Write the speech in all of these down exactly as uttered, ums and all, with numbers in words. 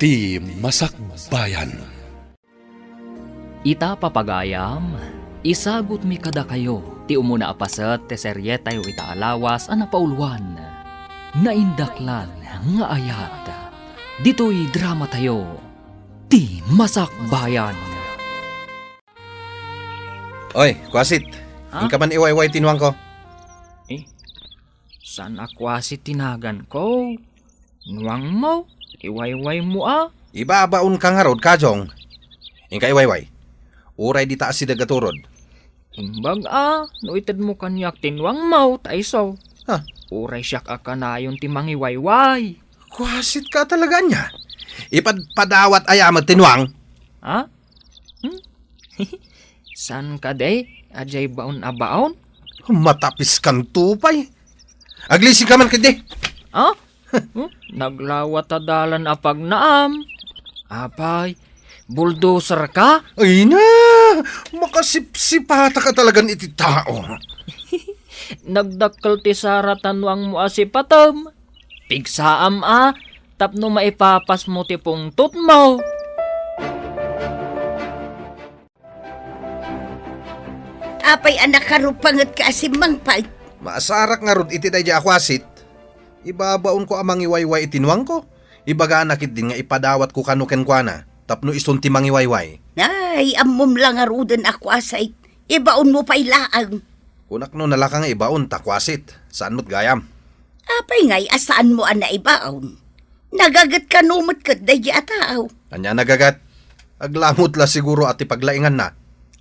Ti Masakbayan. Ita, papagayam, isagutmi kadakayo ti umuna a paset ti serietayo ita a lawas a napauluan, Naindaklan nga Ayat. Ditoy dramatayo, Ti Masakbayan. Oy, kuasit. Ha? Inka man iwayway ti nuangko. Eh, saan a kuasit ti naganko? Nuangmo, iwaywaymo a. Ibabaonka ngarud, Kajong. Inka iwayway. Uray dita asideg a turod. Imbag a, no itedmo kaniak ti nuangmo, ta isu. Ha? Uray siak a kanayon ti mangiwayway. Kuasitka talaga ania? Ipadpadawat aya met ti nuang? Ha? Hmm? Saan kadi? Adiay baon a baon? Matapiskanto pay. Aglisinka man ketdi. Ha? Hmm? Naglawa ta dalan a pagnaam. Apay, bulldozer ka? Ay na! Makasipsipata ka talagan iti tao. Nagdakkel ti sara ta nuangmo a sipatem. Pigsaam a, tapno maipapasmo ti pungtotmo. Apay a nakarupangetka a simmangpet? Maasarak ngarud iti daydi a kuasit. Ibabaonko a mangiwayway iti nuangko. Ibagana ketdin nga ipadawatko kano kenkuana tapno isun ti mangiwayway. Ay, ammom la ngaruden a kuasit. Ibaonmo pay laeng. Kunak no nalaka nga ibaon ta kuasit. Saan met gayam? Apay ngay a saanmo a naibaon? Nagaget kano met ket daydi a tao? Ania a nagaget? Aglamut la siguro a ti paglainganna.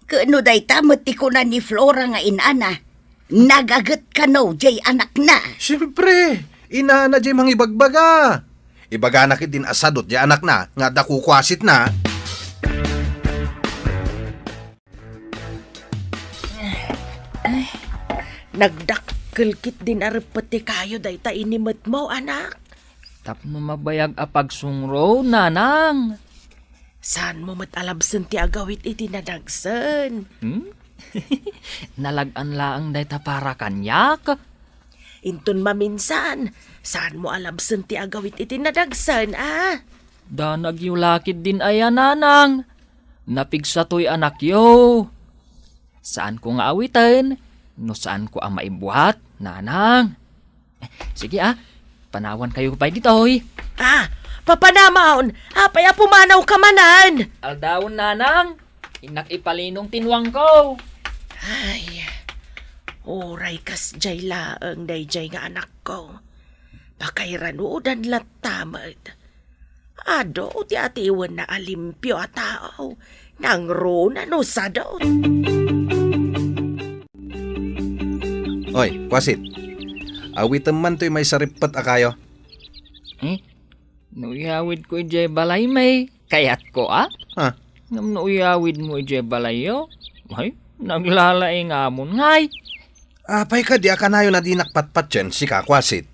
Ket no dayta met ti kuna ni Flora nga inana, nagaget kano diay anakna? Siempre, inana diay mangibagbaga. Ibagana ketdin a sadut diay anakna nga adda kukuasitna. Ay, nagdakkel ketdin a reppet ti kayo dayta inimetmo, anak. Tapno mabayag a pagsungro, nanang. Saanmo met a labsen ti agawid iti nadagsen? Hmm? Nalag-an laeng dayta para kaniak. Inton maminsan, saanmo a labsen ti agawid iti nadagsen, a? Danagyo la ketdin aya, nanang. Napigsatoy anakyo. Saanko nga awiten no saanko a maibuat, nanang. Sige, a, panawankayo pay ditoy. A, papanamaon, apay a pumanawka manen? Aldawen, nanang, innak ipalinong ti nuangko. Ay, uray kasdiay laeng daydiay nga anakko. Pakairanudan latta met. Adu ti atiwenna a limpio a tao, nangruna no sadu. Oy, kuasit. Awitem man toy maysa reppet a kayo. Eh, no iyawidko idiay balaymi, kayatko a? Ha? Ngem no iyawidmo idiay balayyo, ay, naglalaing amon ngay. Apay kadi a kanayon a dinak patpatien, sika, kuasit?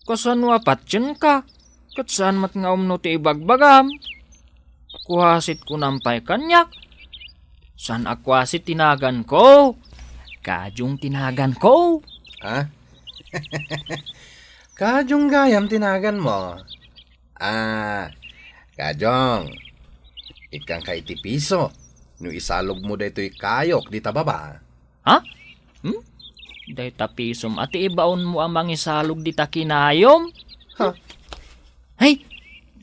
Kasano a patienka? Ket saan met nga umno ti ibagbagam. Kuasit kunam pay kaniak. Saan a kuasit ti naganko. Kajong ti naganko. Ha? Kajong gayam ti naganmo. Ah, Kajong. Ikkanka iti piso no isalogmo daytoy kayok dita baba. Ha? Hmm? Dayta pisom a ti ibaonmo a mangisalog dita kinayom? Ha? Hey,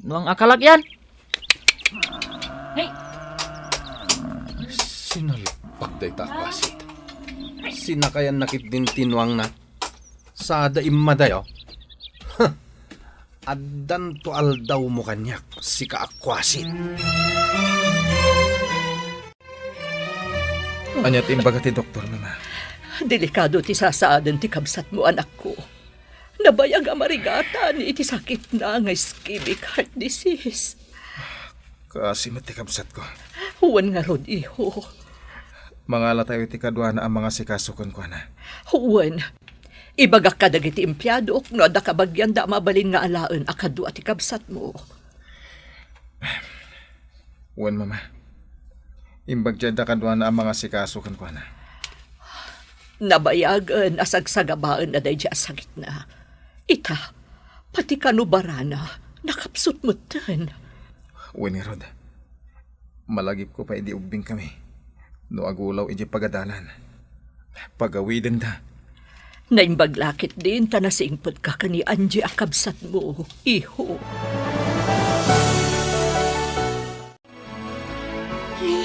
nuang a kalak yan. Hey. Sinalpak dayta a kuasit. Sinakayanna ketdin ti nuangna. Sada immadayo. Huh. Addanto aldawmo kaniak, sika a kuasit. Ania ti imbaga ti doktor, mama? Delikado ti sasaaden ti kabsatmo, anakko. Nabayag a marigatan iti sakitna nga ischemic heart disease. Kaasi met ti kabsatko. Wen ngarud, iho. Mangalatayo iti kaduana a mangasikaso kenkuana. Wen, ibagak kadagiti empleyadok no adda kabagianda a mabalin nga alaen a kadua ti kabsatmo. Wen, mama. Imbag ti adda kaduana a mangasikaso kenkuana. Nabayagen a sagsagabaenna daydi a sakitna. Ita, pati kano barana, nakapsut metten. Wen ngarud, malagipko pay idi ubbingkami no agulaw idiay pagadalan. Pagawidenda. Naimbag la ketdin ta nasingpetka ken ni Angie a kabsatmo, iho. Ay,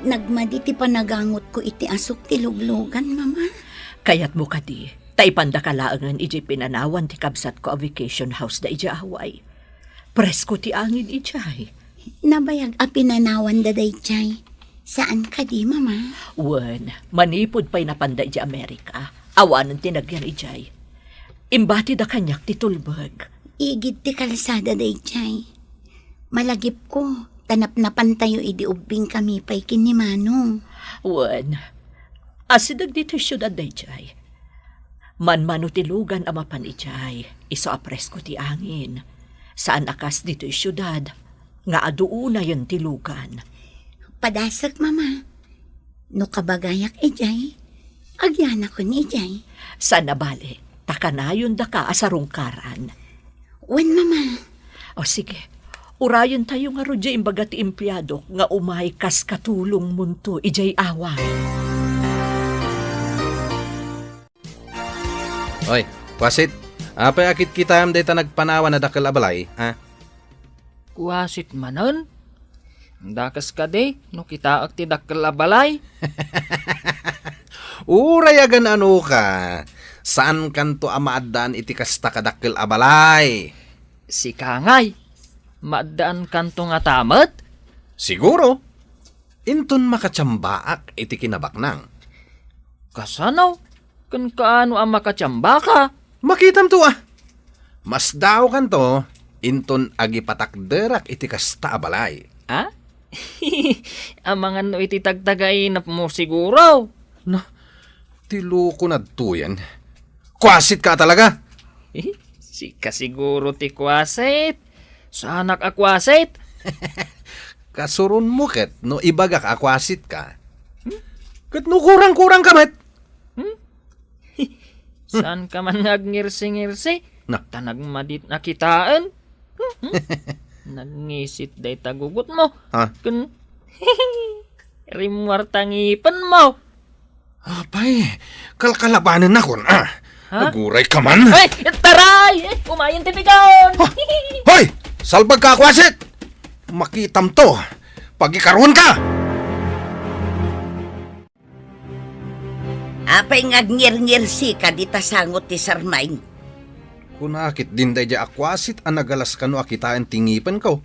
nagmadi ti panagangotko iti asuk ti luglugan, Mama. Kayatmo kadi, ta ipandaka laengen idiay pinanawan ti kabsatko a vacation house da idiay Hawaii. Presko ti angin idiay. Nabayag a pinanawanda daydiay. Saan kadi, Mama? Wen, manipud pay napanda idiay Amerika, awanen ti nagyan idiay. Imbatida kaniak ti tulbeg. Igid ti kalsada daydiay. Malagipko, ta napnapantayo idi ubbingkami pay ken ni Manong. Wen, asideg ditoy siudad daydiay. Manmano ti lugan a mapan idiay, isu a presko ti angin. Saan a kas ditoy siudad, nga adu unayen ti lugan. Padasek, Mama. No kabagayak idiay, agyanakon idiay. Saan a bale, ta kanayondaka a sarungkaran. Wen, Mama. O sige, urayentayo ngarud diay imbaga ti empleadok nga umay kas katulongmonto idiay away. Oy, kuasit, apay a kitkitaem dayta nagpanawan a dakkel a balay, ha? Kuasit manen? Dakes kadi no kitaek ti dakkel a balay? Uray agan-anoka, saankanto a maaddaan iti kasta kadakkel a balay. Sika ngay, maaddaankanto ngata met? Siguro. Inton makatsambak iti kinabaknang. Kasano? Ken kaano a makatsambaka? Makitamto a. Masdaokanto inton agipatakderak iti kasta a balay. Ha? Amangan no iti tagtagainepmo siguro. Na, ti loko nadtoyen. Kuasitka talaga? Sika siguro ti kuasit. Saanak a kuasit. Kasuronmo ket no ibagak a kuasitka. Hmm? Ket no kurang-kurangka met. Hmm? Saanka man nga agngirsi-ngirsi? Na. Ta nagmadit a kitaen. Hmm? Nagngisit dayta gugotmo. Ha? Ken rimmuar ta ngipenmo. Apay, kalkalabanennakon, ah. Ha? Agurayka man. Ay, taray! Eh, umayen ti pigaon! Ha? Hoy! Salbagka a kuasit! Makitamto! Pagikaruanka! Apay nga agngirngirsika dita sango ti sarmaing? Kuna ketdin daydiay a kuasit a nagalas kano a kitaen ti ngipenko.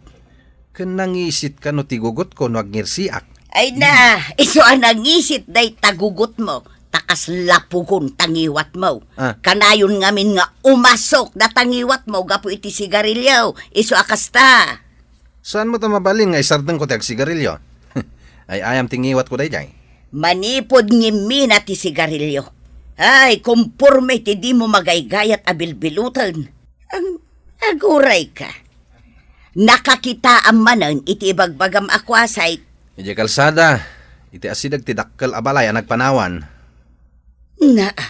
Ken nangisit kano ti gugotko no agngirsiak. Ay na, isu a nangisit dayta gugotmo, ta kasla pugon ta ngiwatmo. Ah. Kanayon ngamin nga umasok data ngiwatmo gapu iti sigarilio, isu a kasta. Saanmo ta mabalin nga isardengko ti agsigarilio? Ay-ayam ti ngiwatko daydiay. Manipud ngimmina ti sigarilio. Ay, komporme ti dimo magaygayat a bilbiloten. Ang agurayka. Nakakitaam manen iti ibagbagam a kuasit. Idiay kalsada, iti asideg ti dakkel a balay a nagpanawan. Naa,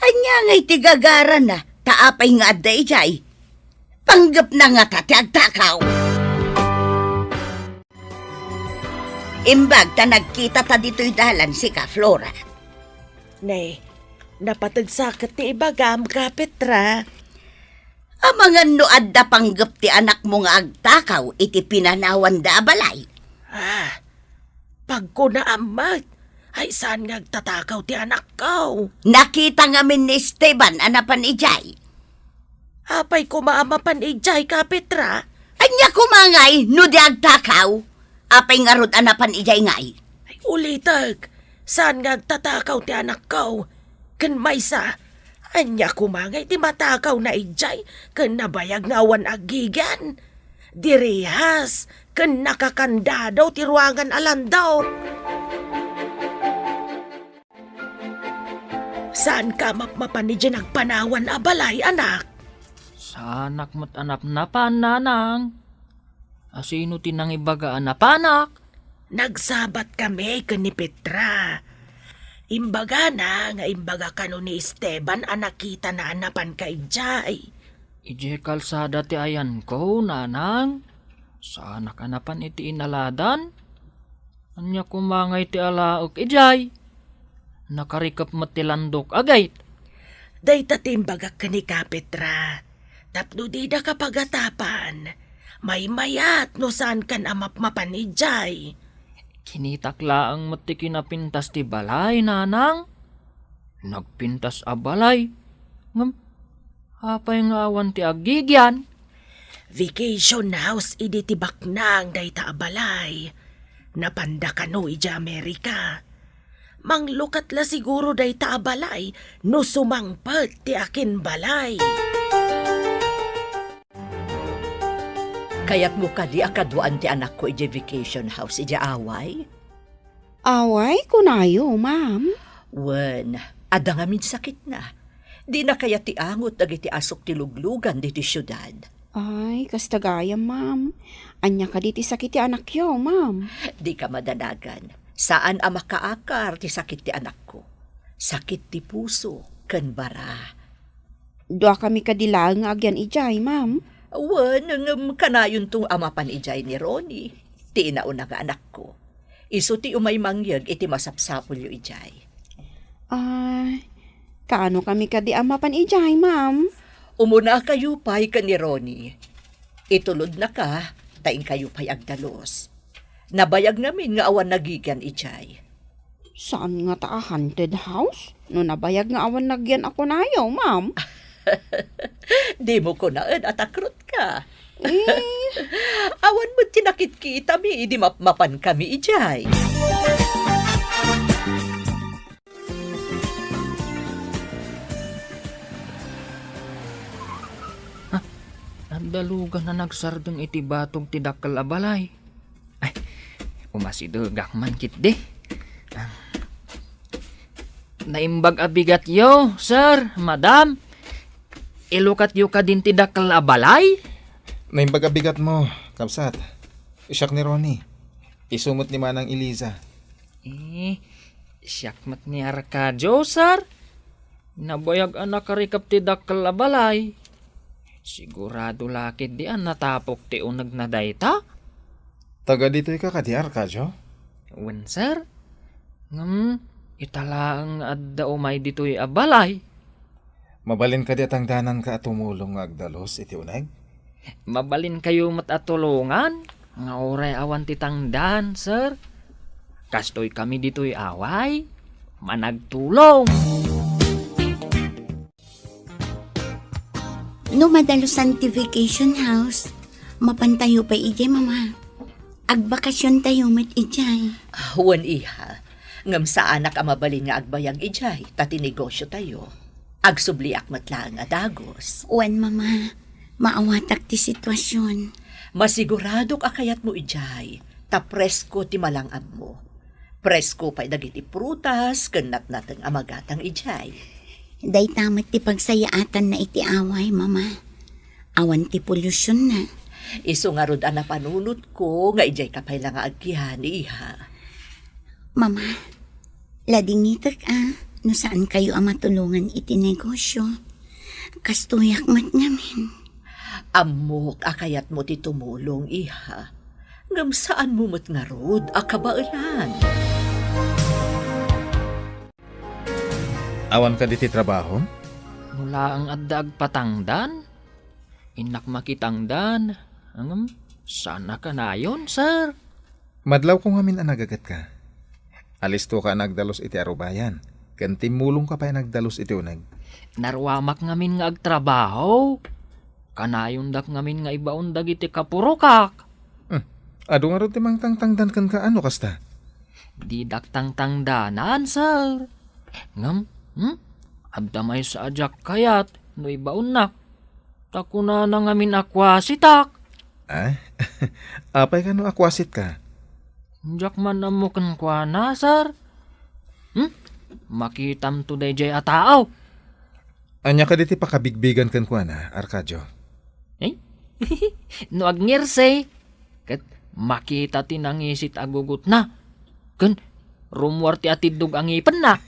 ania ngay ti gagarana, ta apay nga adda idiay? Panggepna ngata ti agtakaw. Imbag ta nagkitata ditoy dalan sika, Flora. Ne, napateg sa ket ti ibagam, Kapetra. Amangan no adda panggep ti anakmo nga agtakaw iti pinanawanda a balay? Ah, pagkunaam met, ay saan nga agtatakaw ti anakko? Nakita ngamin ni Esteban a napan idiay. Apay koma a mapan idiay, Kapetra? Ania koma ngay no di agtakaw? Apay ngarud a napan idiay ngay? Ay, ulitek, saan nga agtatakaw ti anakko? Ken maysa, ania koma ngay ti matakawna idiay ken nabayag nga awan agigan? Direhas ken nakakandado ti ruangan a landok. Saanka a mapmapan idiay nagpanawan a balay, anak? Saanak met a napnapan, nanang. Asino ti nangibaga a napanak? Nagsabatkami ken ni Petra. Imbagana nga imbaga kano ni Esteban a nakitana a napanka idiay. Idiay kalsada ti ayanko, nanang. Saanak a napan iti inaladan. Ania koma ngay ti alaek idiay? Nakarikep met ti landok a gate. Dayta ti imbagak ken ni Kapetra. Tapno dida ka pagatapan, maymayat no saankan a mapmapan idiay. Kinitak laeng met ti kinapintas ti balay, nanang. Nagpintas a balay. Ngem, apay nga awan ti agigian? Vacation house idi ti baknang dayta a balay. Napanda kano idiay Amerika. Manglukat la siguro dayta a balay no sumangpet ti akinbalay. Kayatmo kadi a kaduaan ti anakko idiay vacation house idiay Hawaii? Hawaii, kunayo, ma'am? Wen, adda ngamin sakitna. Dina kayat ti angot dagiti asok ti luglugan ditoy siudad. Ay, kasta gayam, ma'am. Ania kadi ti sakit ti anakyo, ma'am? Dika madanagan. Saan a makaakar ti sakit ti anakko. Sakit ti puso ken bara. Duakami kadi laeng nga agian idiay, ma'am? Wen, ngem kanayonto a mapan idiay ni Ronnie, ti inauna nga anakko. Isu ti umay mangyeg iti masapsapulyo idiay. Ah, kaano kami kadi a mapan idiay, ma'am? Umunakayo pay ken ni Ronnie. Itulodnaka, ta inkayo pay agdalus. Nabayag ngamin nga awan nagigian idiay. Saan ngata a haunted house? No nabayag nga awan nagian a kunayo, ma'am. Dimo kunaen a takrutka. Eh? Awan met ti nakitkitami idi mapmapankami idiay. Ah, adda lugan a nagsardeng iti batog ti dakkel a balay. Ay, umasidegak man ketdi. Naimbag a bigatyo, sir, madam. Ilukatyo kadin ti dakkel a balay? Naimbag a bigatmo, kabsat. Siak ni Ronnie. Isu met ni Manang Eliza. Eh, siak met ni Arcadio, sir. Nabayag a nakarikep ti dakkel a balay. Sigurado la ketdi a natapok ti unegna dayta? Taga ditoy ka kadi, Arcadio? Wen, sir. Ngem, ita laeng nga adda umay ditoy a balay. Mabalin kadi a tangdananka a tumulong nga agdalus iti uneg? Mabalinkayo met a tulongan nga uray awan ti tangdan, sir. Kastoy kami ditoy away, managtulong. No madalusan ti vacation house, mapantayo pay idiay, Mama. Agbakasiontayo met idiay. Ah, wen, iha. Ngem saanak a mabalin nga agbayag idiay, ta ti negosiotayo. Agsubliak met laeng a dagus. Wen, Mama. Maawatak ti situasion. Masiguradok a kayatmo idiay, ta presko ti malang-abmo. Presko pay dagiti prutas ken natnateng a magatang idiay. Dayta met ti pagsayaatanna iti away, Mama. Awan ti polusyon na. Isu ngarud a napanunotko nga idiay ka pay la nga agkian, iha. Mama, ladingitek a no saan kayo a matulongan iti negosyo. Kastoyak met ngamin. Ammok a kayatmo ti tumulong, iha. Ngem saanmo met ngarud a kabaelan. Awan kadi ti trabaho? No laeng adda agpatangdan, innak makitangdan. Ngem, saan a kanayon, sir? Madlawko ngamin a nagagetka. Alistoka a nagdalus iti arubayan, ken timmulongka pay a nagdalus iti uneg. Naruamak ngamin nga agtrabaho. Kanayondak ngamin nga ibaon dagiti kapurokak. Hmm. Adu ngarud ti mangtangtangdan kenka a no kasta? Didak tangtangdanan, sir. Ngem, hmm? Adda maysa a diak kayat no ibaonnak. Ta kunana ngamin a kuasitak. Ah? Apay kano a kuasitka? Diak man ammo kenkuana, sir. Hmm? Makitamto daydiay a tao. Ania kadi ti pakabigbigan kenkuana, Arcadio? Eh? No agngirsay, ket makita ti nangisit a gugotna, ken rummuar ti atiddog a ngipenna.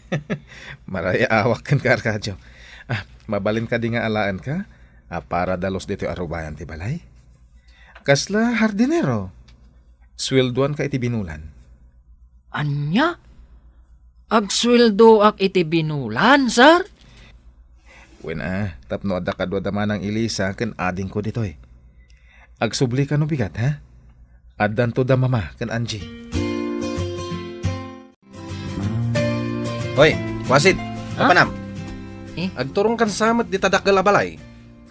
Marayaawak kenka, Arcadio. Ah, mabalin kadi nga alaenka a para dalus ditoy arubayan ti balay? Kasla hardinero? Sueldoanka iti binulan. Ania? Agsueldoak iti binulan, sir? Wen a, tapno adda kaduada manang Elisa ken adingko ditoy. Agsubli ka no bigat, ha? Addanto da Mama ken Angie. Hoy, Wasit, Ha? Mapanam. Eh? Agturongkan sa met dita dakkel a balay.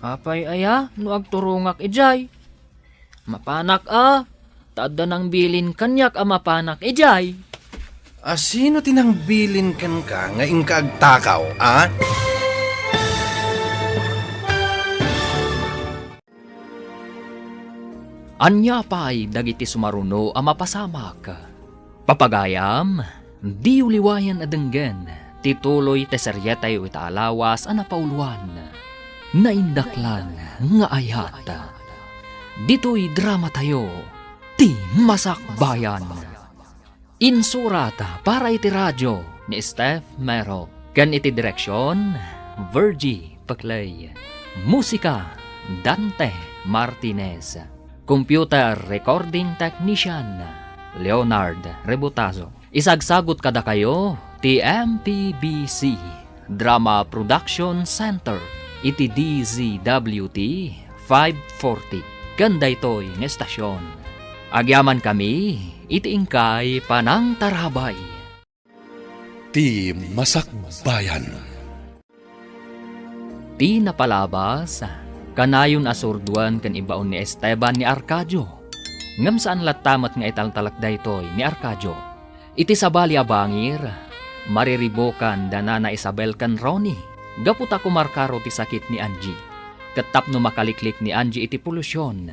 Apay aya no agturongak idiay? Mapanak a, ta adda nangbilin kaniak a mapanak idiay. A, sino ti nangbilin kenka nga inka agtakaw, a? Ania pay dagiti sumaruno a mapasamak? Papagayam, diyo liwayan a denggen ti tuloy ti serietayo ita a lawas a napauluan, Naindaklan nga Ayat. Ditoy dramatayo, ti Masakbayan. Insurat para iti radio ni Steph Mero ken iti direksion, Virgie Peclay. Musika, Dante Martinez. Computer recording technician, Leonard Rebotazo. Isagsagut kadakayo ti M P B C Drama Production Center iti D Z W T five forty ken daytoy nga estasion. Agyamankami iti inkay panangtarabay. Ti Masakbayan. Ti napalabas, kanayon a surdoen ken ibaon ni Esteban ni Arcadio. Ngem saan latta met nga italtalek daytoy ni Arcadio. Iti sabali a bangir, mariribukan da Nana Isabel ken Ronnie gapu ta kumarkaro ti sakit ni Angie. Ket tapno makaliklik ni Angie iti polusyon,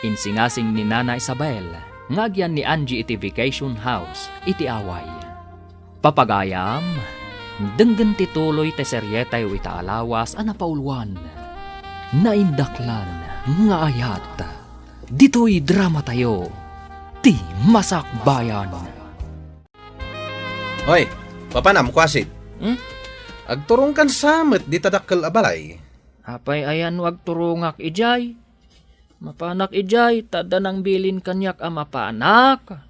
insingasing ni Nana Isabel nga agyan ni Angie iti vacation house iti Hawaii. Papagayam, denggen ti tuloy ti serietayo ita a lawas a napauluan, Naindaklan nga Ayat. Ditoy dramatayo, ti Masakbayan. Hoy, papanam, Kuasit. Hmm? Agturongkan sa met dita dakkel a balay. Apay aya no agturongak idiay? Mapanak idiay, ta adda nangbilin kaniak a mapanak.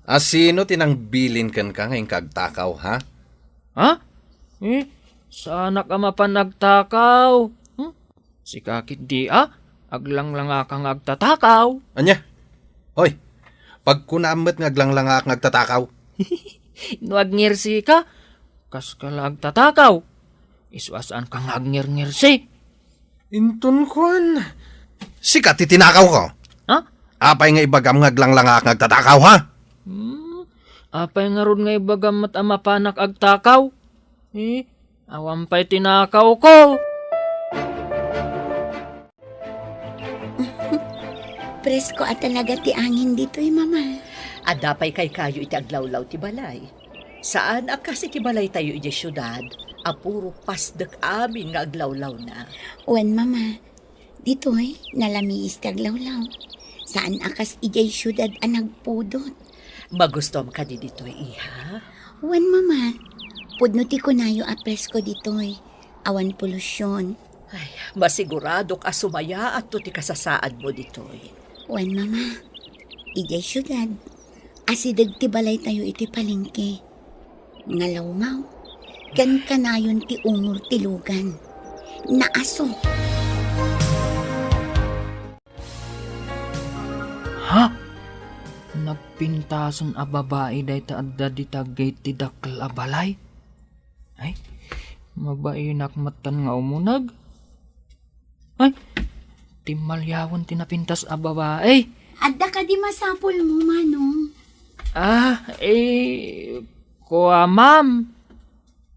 A, sino ti nangbilin kenka nga inka agtakaw, ha? Ha? Eh, saanak a mapan agtakaw. Hmm? Sika ketdi a, aglanglangaka nga agtatakaw. Ania? Hoy, pagkunaam met nga aglanglangak nga agtatakaw. No agngirsi ka, kas ka la agtatakaw. Isu a saan ka nga agngirngirsi. Inton kuan, sika ti tinakaw ko. Ha? Apay nga ibagam nga aglanglangak nga agtatakaw, ha? Hmm? Apay ngarud nga ibagam met a mapanak agtakaw? Eh, awan pay tinakaw ko. Presko a talaga ti angin ditoy, Mama. Adda pay kaykayo iti aglawlaw ti balay. Saan a kas iti balaytayo idiay siudad a puro pasdek amin nga aglawlawna. Wen, Mama, ditoy nalamiis ti aglawlaw. Saan a kas idiay siudad a nagpudot. Magustuam kadi ditoy, iha? Wen, Mama, pudno ti kunayo a presko ditoy. Awan polusyon. Ay, masiguradok a sumayaatto ti kasasaadmo ditoy. Wen, Mama, idiay siudad, asideg ti balaytayo iti palengke. Ngalawmaw, ken kanayon ti umor ti lugan. Naaso. Ha? Nagpintasen a babai dayta adda dita gayet ti dakkel a balay? Ay, mabainak metten nga umuneg. Ay, timmaliawen ti napintas a babai. Adda kadi masapulmo, Manong? Ah, eh, kua, ma'am.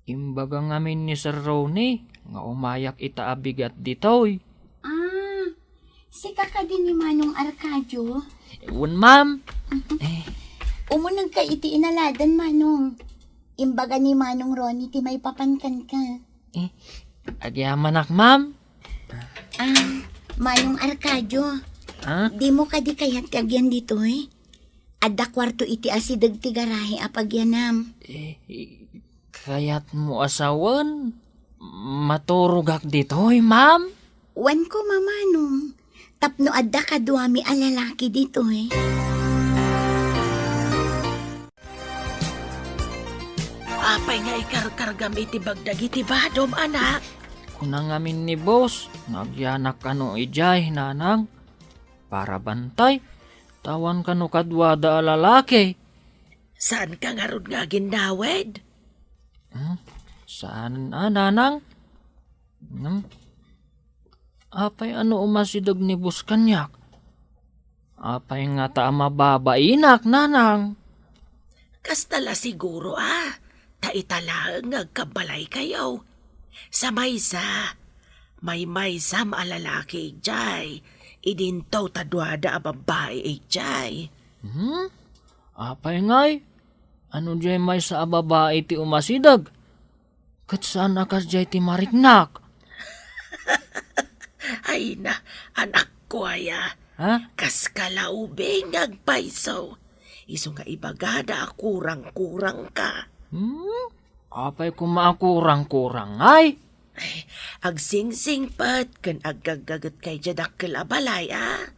Imbaga ngamin ni Sir Ronnie nga umayak ita a bigat ditoy. Ah, sika kadi ni Manong Arcadio? Wen, ma'am. Eh. Umunegka iti inaladan, Manong. Imbaga ni Manong Ronnie ti maipapan kenka. Eh, agyamanak, ma'am. Ah, Manong Arcadio. Ah? Dimo kadi kayat ti agyan ditoy? Adda kuarto iti asideg ti garahe a pagyanam. Eh, kayatmo a sawen? Maturogak ditoy, ma'am? Wen ko, Manong. tapno adda kaduami a lalaki ditoy. Apay nga ikarkargam iti bag dagiti badom, anak? Kuna ngamin ni boss nga agyanak kano idiay, nanang, para bantay, ta awan kano kaduada a lalaki. Saanka ngarud nga aginnawed? Hmm? Saan a, nanang? Hmm? Apay a no umasideg ni boss kaniak? Apay ngata a mababainak, nanang? Kasta la siguro a, ta ita laeng nga agkabbalaykayo. Sa maysa, maymaysam a lalaki idiay, idinto ta duada a babbai idiay. Hmm? Apay ngay? Ano diay maysa a babai ti umasideg? Ket saan a kasdiay ti mariknak? Ay na, anakko aya. Ha? Kaska la ubing nga agpayso. Isu nga ibagada a kurang-kurangka. Hmm? Apay koma a kurang-kurang, ay? Ay, agsingsingpet ken aggaggagetka idiay dakkel a balay, a?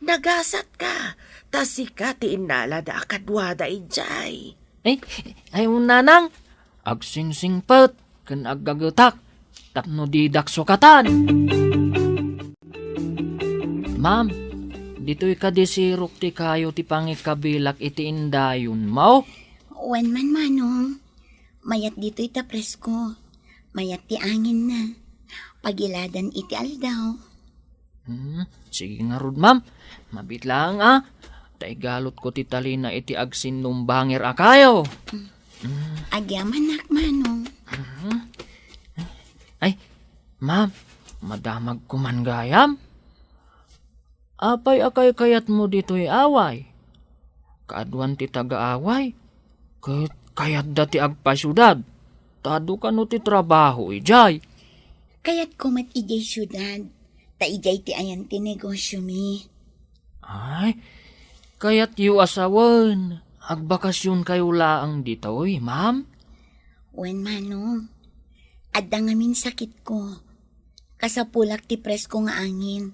Nagasatka, ta sika ti innalada a kaduada idiay. Ay, ay, nanang, agsingsingpet ken aggagetak tapno didak sukatan. Ma'am, ditoy kadi sirok ti kayo ti pangikabilak iti indayonmo? Wen man, manong. Mayat ditoy ta presko. Mayat ti anginna. Pagiladan iti aldaw. Hmm, sige ngarud, ma'am. Mabiit laeng, a. Ta igalutko ti talina iti agsinnumbangir a kayo. Hmm. Agyamanak, manong. Mhm. Ay, ma'am, madamagko man gayam. Apay a kaykayatmo ditoy away? Kaaduan ti taga-away, ket kayatda ti agpasiudad. Ta adu kano ti trabaho idiay? Kayatko met idiay siudad, ta idiay ti ayan ti negosiomi. Ay, kayatyo a sawen, agbakasionkayo laeng ditoy, ma'am? Wen, manong. Adda ngamin sakitko. Kasapulak ti presko nga angin,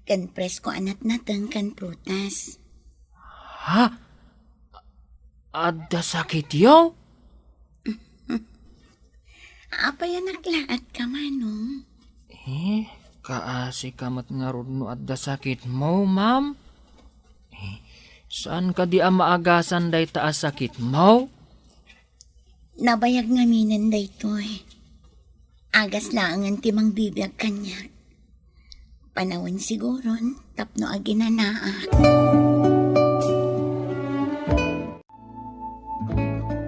ken presko a natnateng ken prutas. Ha? Adda sakityo? Apay a naklaat ka, manong? Eh, kaasi ka met ngarud no adda sakitmo, ma'am? Eh, saan kadi a maagasan dayta a sakitmo? Nabayag ngaminen daytoy. Agas laengen ti mangbibiag kaniak. Panawen siguron tapno aginanaak.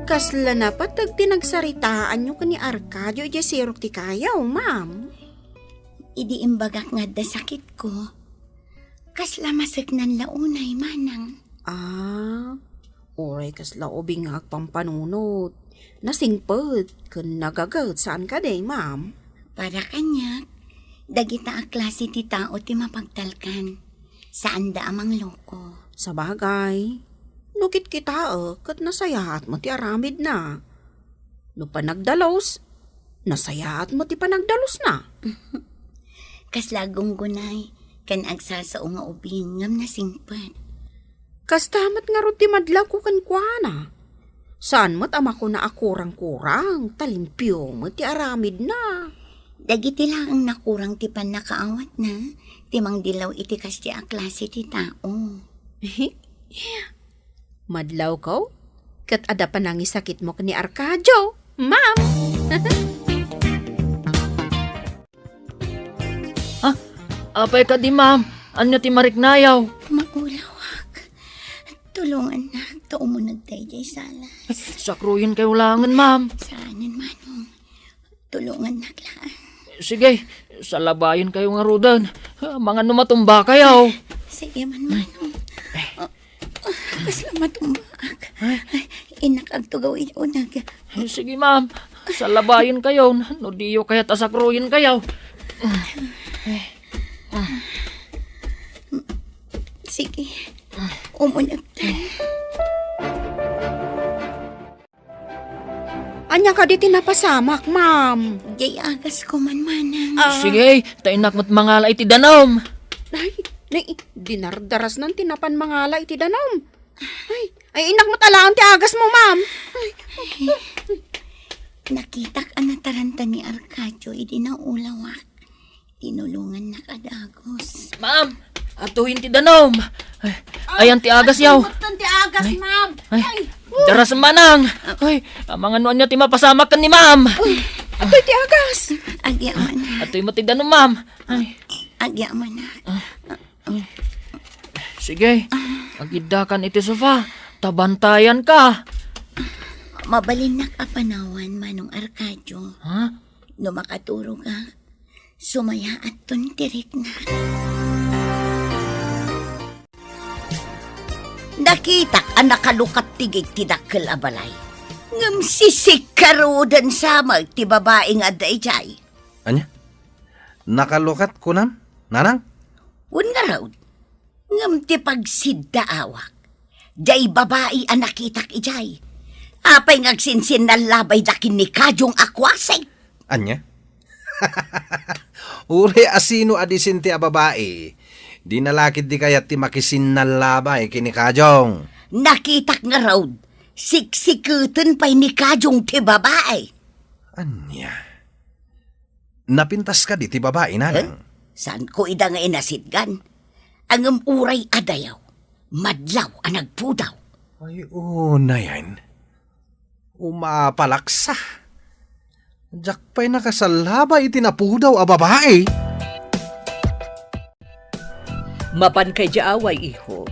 Kasla napateg ti nagsaritaanyo ken ni Arcadio idiay sirok ti kayo, ma'am? Idi imbagak nga adda sakitko, kasla maseknan la unay, manang. Ah, uray kasla ubing nga agpampanunot. Nasingpet ken nagaget, saan kadi, ma'am? Para kaniak, dagita a klase ti tao ti mapagtalkan. Saanda a mangloko. Sabagay, no kitkitaek ket nasayaat met ti aramidna. No panagdalus, nasayaat met ti panagdalusna. Kasla aggunggunay ken agsasao nga ubing ngem nasingpet. Kasta met ngarud ti madlawko kenkuana. Saan met a makuna a kurang-kurang, ta limpio met ti aramidna. Dagiti laeng nakurang ti pannakaawatna, ti mangdilaw iti kasdi a klase ti tao. Madlawko, ket adda panangisakitmo ken ni Arcadio, ma'am. Ah, apay kadi, ma'am? Ania ti mariknayo? Maulawak. Tulongannak ta umuneg daydiay salas. Sakruyenkayo laengen, ma'am. Saanen, manong. Tulongannak laeng. Sige, salabayenkayo ngaruden. Amangan no matumbakayo. Sige man, manong. Ah, ah, kasla matumbaak. Ay. Ay, innak agtugaw iti uneg. Sige, ma'am. Salabayenkayo no diyo kayat a sakruyenkayo. Sige. Umunegtan. Ania kadi ti napasamak, ma'am? Diay agasko man, manang. Ah. Sige, ta innak met mangala iti danum. Ay, Nay, dinardarasnan ti napan mangala iti danum. Ay, ay, innak met alaen ti agasmo, ma'am. Ay. Nakitak a nataranta ni Arcadio idi naulawak. Tinulongannak a dagus. Ma'am, atuyen ti danum. Ay, ayan ti agas yaw. Ay, ti agas, ma'am. Ay, ay, daras manang. Ay, amangan no ania ti mapasamak ken ni ma'am. Ay, atoy ti agas. Agyaman. Atoy met ti danum, ma'am. Ay. Agyaman. Sige, agiddakan iti sofa. Ta bantayanka. Mabalinnak a panawan, Manong Arcadio. Ha? No makaturogak, sumayaatton ti riknak. Nakitak a nakalukat ti gate ti dakkel a balay. Ngem sisikkaruden sa met ti babai nga adda idiay. Ania? Nakalukat kunam, nanang? Wen ngarud, ngem ti pagsiddaawak, diay babai a nakitak idiay. Apay nga agsinsinnallabayda ken ni Kajong a kuasek? Ania? Uray a sino a disente a babai, dina la ketdi kayat ti makisinnallabay ken ni Kajong. Nakitak ngarud, siksiketen pay ni Kajong ti babai. Ania? Napintas kadi ti babai, nanang? Eh? Saanko ida nga inasitgan? Ngem uray a dayaw, madlaw a nagpudaw. Ay, unayen. Umapalaksa. Diak pay nakasallabay iti napudaw a babai. Mapanka idiay away, iho.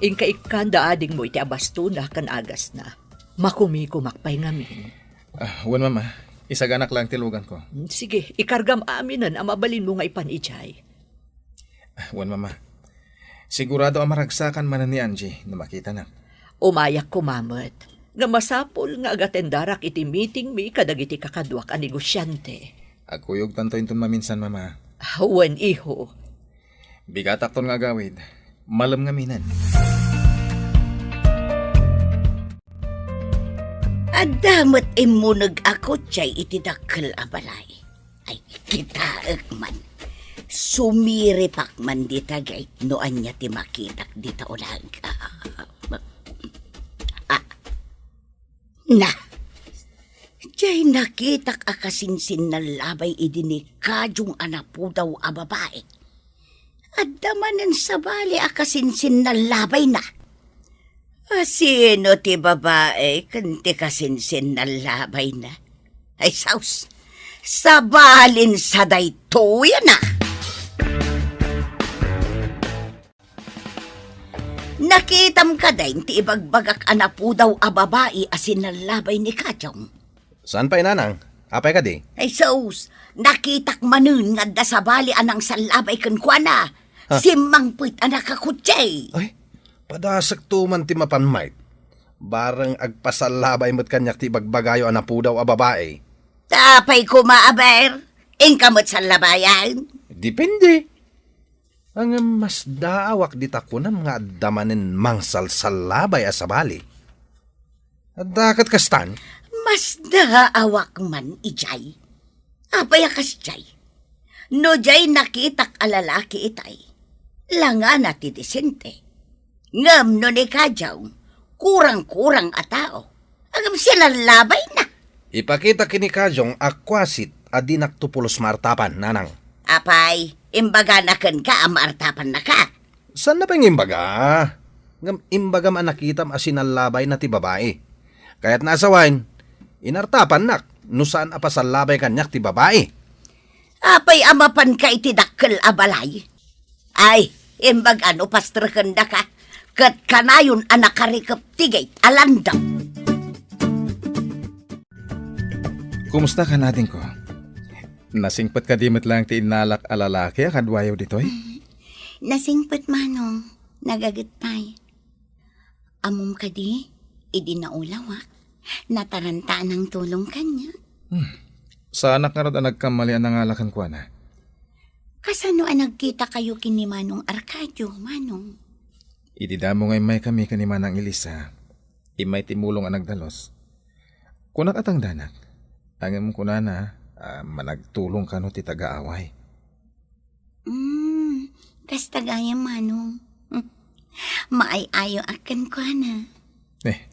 Inka ikkanda adingmo iti abastona ken agasna. Makumikumak pay ngamin. Ah, wen, Mama. Isaganak lang ti luganko. Mm, sige, ikargam aminen a mabalinmo nga ipan idiay. Ah, wen, Mama. Sigurado a maragsakan manen ni Angie no makitanak. Umayak koma met. Nga masapul nga agatendarak iti meetingmi kadagiti kakaduak a negosiante. Agkuyogtanto inton maminsan, Mama. Ah, wen, iho. Bigatakton nga agawid. Malem ngaminen. Adda met immuneg a kotse iti dakkel a balay. Ay, kitaek man. Sumiripak man dita gate no ania ti makitak dita ulag. Ah, ah, na. Diay nakitak a kasinsinnallabay idi ni Kajong a napudaw a babai. Adda manen sabali a kasinsinnallabayna. A sino ti babai ken ti kasinsinnallabayna? Ay, saus. Sabalin sa daytoy, ana. Nakitam kadi ti ibagbagak a napudaw a babai a sinallabay ni Kajong? Saan pay, nanang? Apay kadi? Ay, sus, nakitak manen nga adda sabali a nangsallabay kenkuana. Ha? Simmangpet a nakakotse. Ay, padasekto man ti mapan, Mike. Bareng agpasallabay met kaniak ti ibagbagayo a napudaw a babai. Apay koma, aber? Inka met sallabayan? Depende. Ngem masdaawak dita kunam nga adda manen mangsalsallabay a sabali. Adda ket kastan? Masdaawak man idiay. Apay a kasdiay? No diay nakitak a lalaki itay, langana ti disente. Ngem no ni Kajong, kurang-kurang a tao. Ngem sinallabay na. Ipakita ken ni Kajong a kuasit a dinakto pulos maartapan, nanang. Apay, imbagana kenka a maartapannaka? Saan na pay nga imbaga? Ngem imbagam a nakitam a sinallabay na ti babai. Kayatna a sawen, inartapannak no saan a pasallabay kaniak ti babai. Apay a mapanka iti dakkel a balay? Ay, imbag a no pastrekendaka, ket kanayon a nakarikep ti gate a landam. Kumusta ka, adingko? Nasingpet kadi met laeng ti innalak a lalaki a kaduayo ditoy? Nasingpet, Manong. Nagaget pay. Ammom kadi, idi naulawak, nataranta a nangtulong kaniak. Hmm. Saanak ngarud a nagkamali a nangala kenkuana. Kasano a nagkitakayo ken ni Manong Arcadio, Manong? Idi damo nga immaykami ken ni Manang Elisa, immay ti mulong a nagdalus. Kunak a tangdanak. Ngem kunana a managtulong kano ti taga-away. Mm, Kasta gayam, Manong. Maay-ayoak kenkuana. Eh,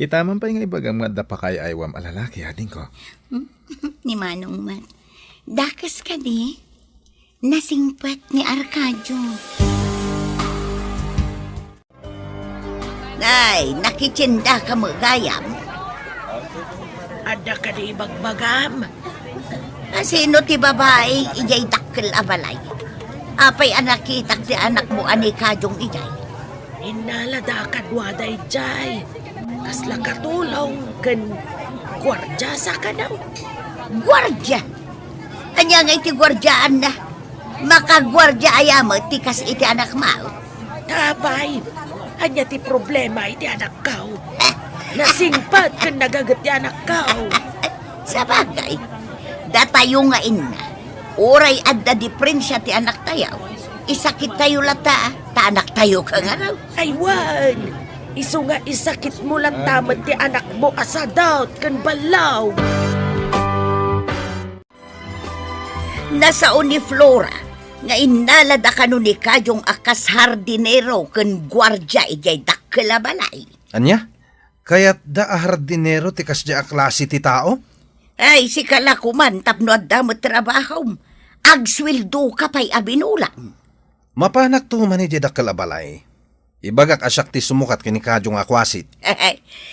ita man pay nga ibagam nga adda pakaay-aywam a lalaki, adingko. Ni Manong met. Dakes kadi? Nasingpet ni Arcadio. Ay, nakitiendaka met gayam? Adda kadi ibagbagam? A, sino ti babai idiay dakkel a balay? Apay a nakitak ti anakmo a ni Kajong idiay? Innalada kaduada idiay. Kasla katulong ken guardia sa kano. Guardia? Ania nga iti guardiaanna? Makaguardia aya met ti kas iti anakmo? Apay, ania ti problema iti anakko? Nasingpet ken nagaget ti anakko. Sabagay, datayo nga inna, uray adda diprensia ti anaktayo, isakittayo latta, ta anaktayo ka ngarud. Ay, wen! Isu nga isakitmo latta met ti anakmo a sadot ken ballaw. Nasao ni Flora nga innalada kano ni Kajong a kas hardinero ken guardia idiay dakkel a balay. Ania? Kayatda a hardinero ti kasdiay a klase ti tao? Ay, sika la koman tapno adda met trabahom. Agsueldoka pay a binulang. Mapanakto man idiay dakkel a balay. Ibagak a siak ti sumukat ken ni Kajong a kuasit.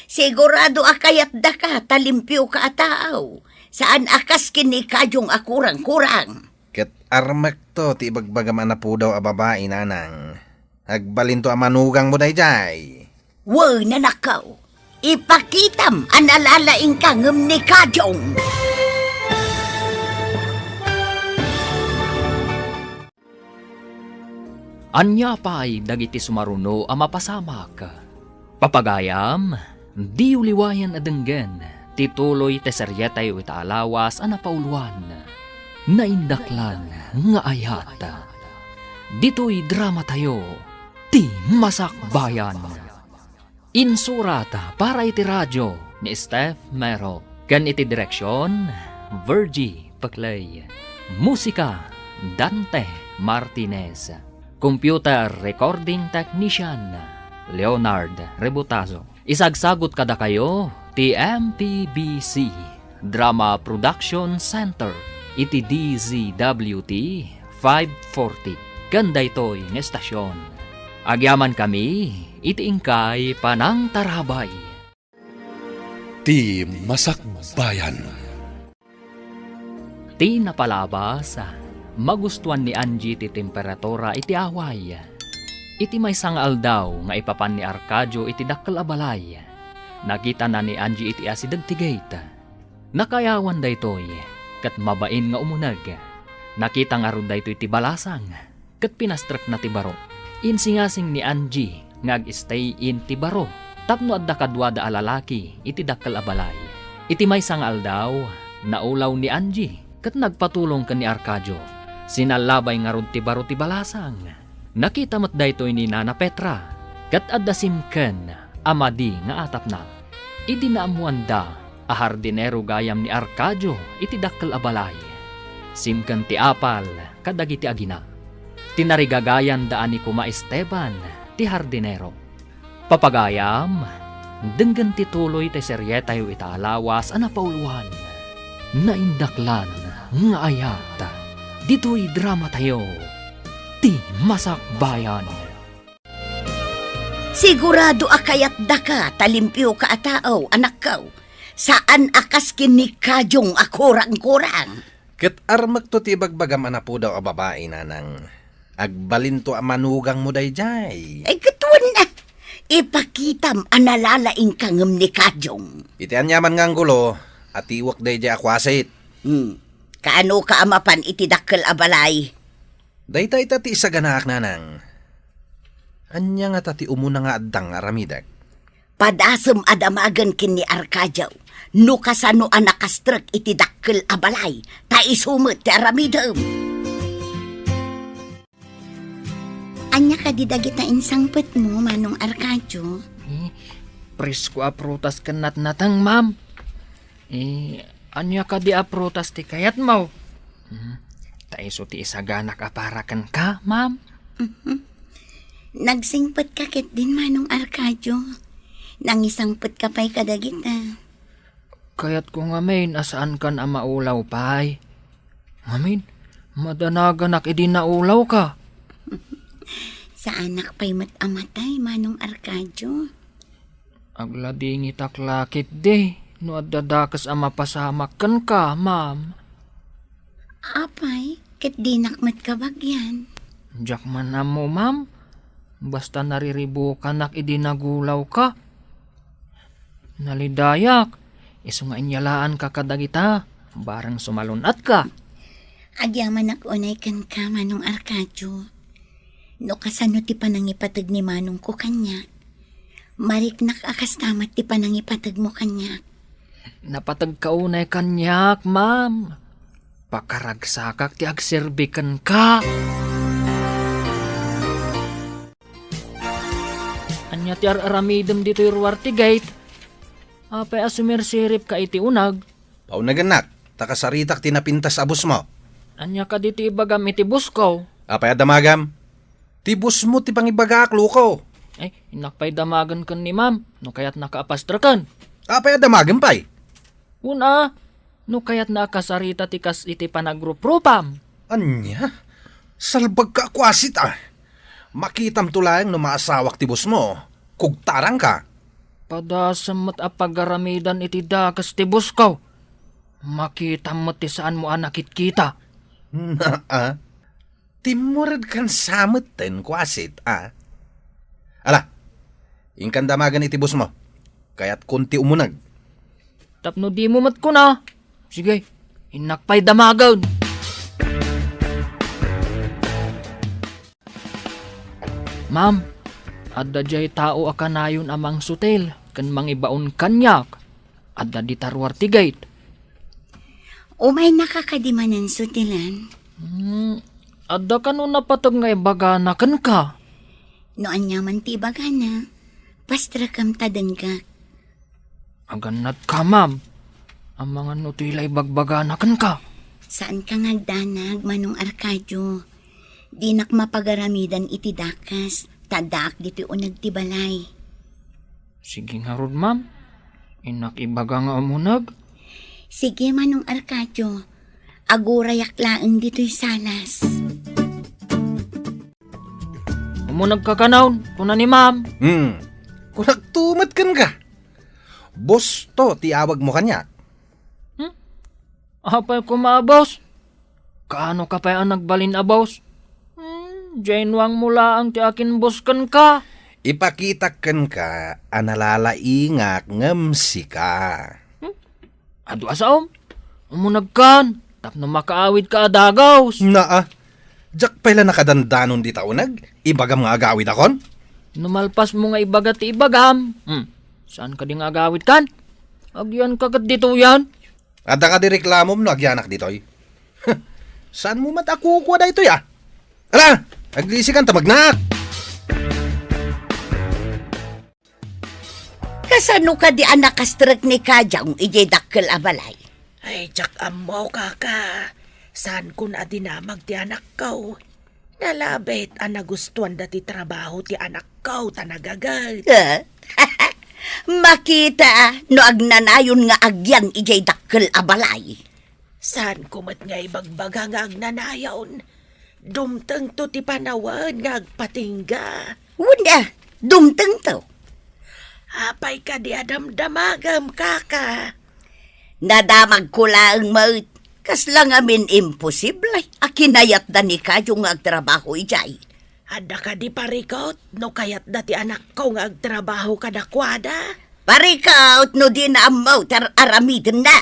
Sigurado a kayatdaka ta limpioka a tao. Saan a kas ken ni Kajong a kurang-kurang. Ket armekto ti ibagbagam a napudaw a babai, nanang. Agbalinto a manugangmo daydiay. Wen, anakko. Ipakitam a nalalaingka ngem ni Kajong. Ania pay dagiti sumaruno a mapasamak? Papagayam, diyo liwayan a denggen ti tuloy ti serietayo ita a lawas a napauloan, Naindaklan nga Ayat. Ditoy dramatayo, ti Masakbayan. Insurat para iti radio ni Steph Mero, ken iti direksion, Virgie Peclay. Musika, Dante Martinez. Computer recording technician, Leonard Rebutazo. Isagsagut kadakayo ti M P B C Drama Production Center iti D Z W T five forty ken daytoy nga estasion. Agyamankami iti inkay panangtarabay. Ti Masakbayan. Ti napalabas, magustuan ni Angie ti temperatura iti away. Iti maysa nga aldaw nga ipapan ni Arcadio iti dakkel a balay, nakitana ni Angie iti asideg ti gate. Nakaayawan daytoy, ket mabain nga umuneg. Nakita ngarud daytoy ti balasang, ket pinastrekna ti baro. Insingasing ni Angie nga ag-stay in ti baro tapno adda kaduada a lalaki iti dakkel a balay. Iti maysa nga aldaw, naulaw ni Angie ket nagpatulong ken ni Arcadio. Sinallabay ngarud ti baro ti balasang. Nakita met daytoy ni Nana Petra, ket adda simken a madi nga atapna. Idi naammoanda a hardinero gayam ni Arcadio iti dakkel a balay, simken ti apal kadagiti agina. Tinarigagayanda a ni Kuma Esteban ti hardinero. Papagayam, denggen ti tuloy ti serietayo ita a lawas a napauloan, Naindaklan nga Ayat. Ditoy dramatayo, ti Masakbayan. Sigurado a kayatdaka ta limpioka a tao, anakko. Saan a kas ken ni Kajong a kurang-kurang. Ket armekto ti ibagbagam a napudaw a babai, nanang. Agbalinto a manugangmo daydiay. Ay, ket wen a, ipakitam a nalalaingka ngem ni Kajong. Iti aniaman nga anggulo, atiwek daydiay a kuasit. Hmm. Kaanoka a mapan iti dakkel a balay? Dayta ita ti isaganaak, nanang. Ania ngata ti umuna nga addang aramidek? Padasem a damagen ken ni Arcadio no kasano a nakastrek iti dakkel a balay, ta isu met ti aramidem. Ania kadi dagita insangpetmo, Manong Arcadio? Eh, presko a prutas ken natnateng, ma'am. Eh, ania kadi a prutas ti kayatmo? Hmm, ta isu ti isaganak a para kenka, ma'am. Nagsingpetka ketdin, Manong Arcadio. Nangisangpetka pay kadagita. Kayatko ngamin a saankan a maulaw pay. Ngamin, madanaganak idi naulawka. Saanak pay met a matay, Manong Arcadio. Agladingitak la ketdi no adda dakes a mapasamak kenka, ma'am. Apay, ket dinak met kabagian. Diak man ammo, ma'am. Basta nariribukanak idi nagulawka. Nalidayak, isu nga inyalaanka kadagita, bareng sumalun-atka. Agyamanak unay kenka, Manong Arcadio. No kasano ti panangipateg ni manongko kaniak, mariknak a kasta met ti panangipategmo kaniak. Napategka unay kaniak, ma'am. Pakaragsakak ti agserbi kenka. Ania ti ar-aramidem ditoy ruar ti gate? Apay a sumirsiripka iti uneg? Paunegennak, ta kasaritak ti napintas a bossmo. Ania kadi ti ibagam iti bossko? Apay a damagam? Ti bossmo ti pangibagaak, loko. Ay, innak pay damagen ken ni ma'am, no kayatnaka a pastreken. Apay a damagem pay? Una, no kayatna a kasarita ti kas iti panagruprupam. Ania? Salbagka a kuasit, a. Makitamto laeng no maasawak ti bossmo. Kugtarangka. Padasem met a pagaramidan iti dakes ti bossko. Makitam met ti saanmo a nakitkita. Naa. Timmuredkan sa metten, kuasit, a. Ala, inkan damagen iti bossmo. Kayatkon ti umuneg. Tapno dimo met kuna. Sige, innak pay damagen. Ma'am, adda diay tao a kanayon a mangsutil ken mangibaon kaniak. Adda dita ruar ti gate. Umaynaka kadi manen sutilan? Hmm, adda kano napateg nga ibagana kenka? No aniaman ti ibagana, pastrekem ta denggak. Agannatka, ma'am. Amangan no toy la ibagbagana kenka. Saanka nga agdanag, Manong Arcadio. Dinak mapagaramidan iti dakes, ta addaak ditoy uneg ti balay. Sige ngarud, ma'am. Innak ibaga nga umuneg. Sige, Manong Arcadio. Agurayak laeng ditoy salas. Umunegka kanon, kuna ni ma'am. Hmm. Kunakto met kenka. Boss to ti awagmo kaniak. Hmm? Apay koma a boss? Kaano ka pay a nagbalin a boss? Hmm, diay nuangmo laeng ti akin-boss kenka. Ipakitak kenka a nalalaingak ngem sika. Hmm? Adu a saom? Umunegkan, tapno makaawidka a dagus. Naa, diak pay la nakadandanon dita uneg, ibagam nga agawidakon? No malpasmo nga ibaga ti ibagam, hmm, saan kadi nga agawidkan? Agyanka ket ditoyen. Adda kadi reklamom no agyanak ditoy? Saanmo met a kukua daytoy, a? Ala, aglisikan ta magnaak. Kasano kadi a nakastrek ni Kajong idiay dakkel a balay? Ay, diak ammo, kaka. Saankon a dinamag ti anakko. Nalabit a nagustuanda ti trabaho ti anakko ta nagaget. Eh? Makita no agnanayon nga agyan idiay dakkel a balay. Saanko met nga ibagbaga nga agnanayon. Dumtengto ti panawen nga agpatingga. Wen a, dumtengto. Apay kadi a damdamagem, kaka? Nadamagko laeng met. Kasla ngamin imposible a kinayatda ni Kayo nga agtrabaho idiay. Adda kadi parikut no kayatda ti anakko nga agtrabaho kadakuada? Parikut no dina ammo ti ar-, aramidenna.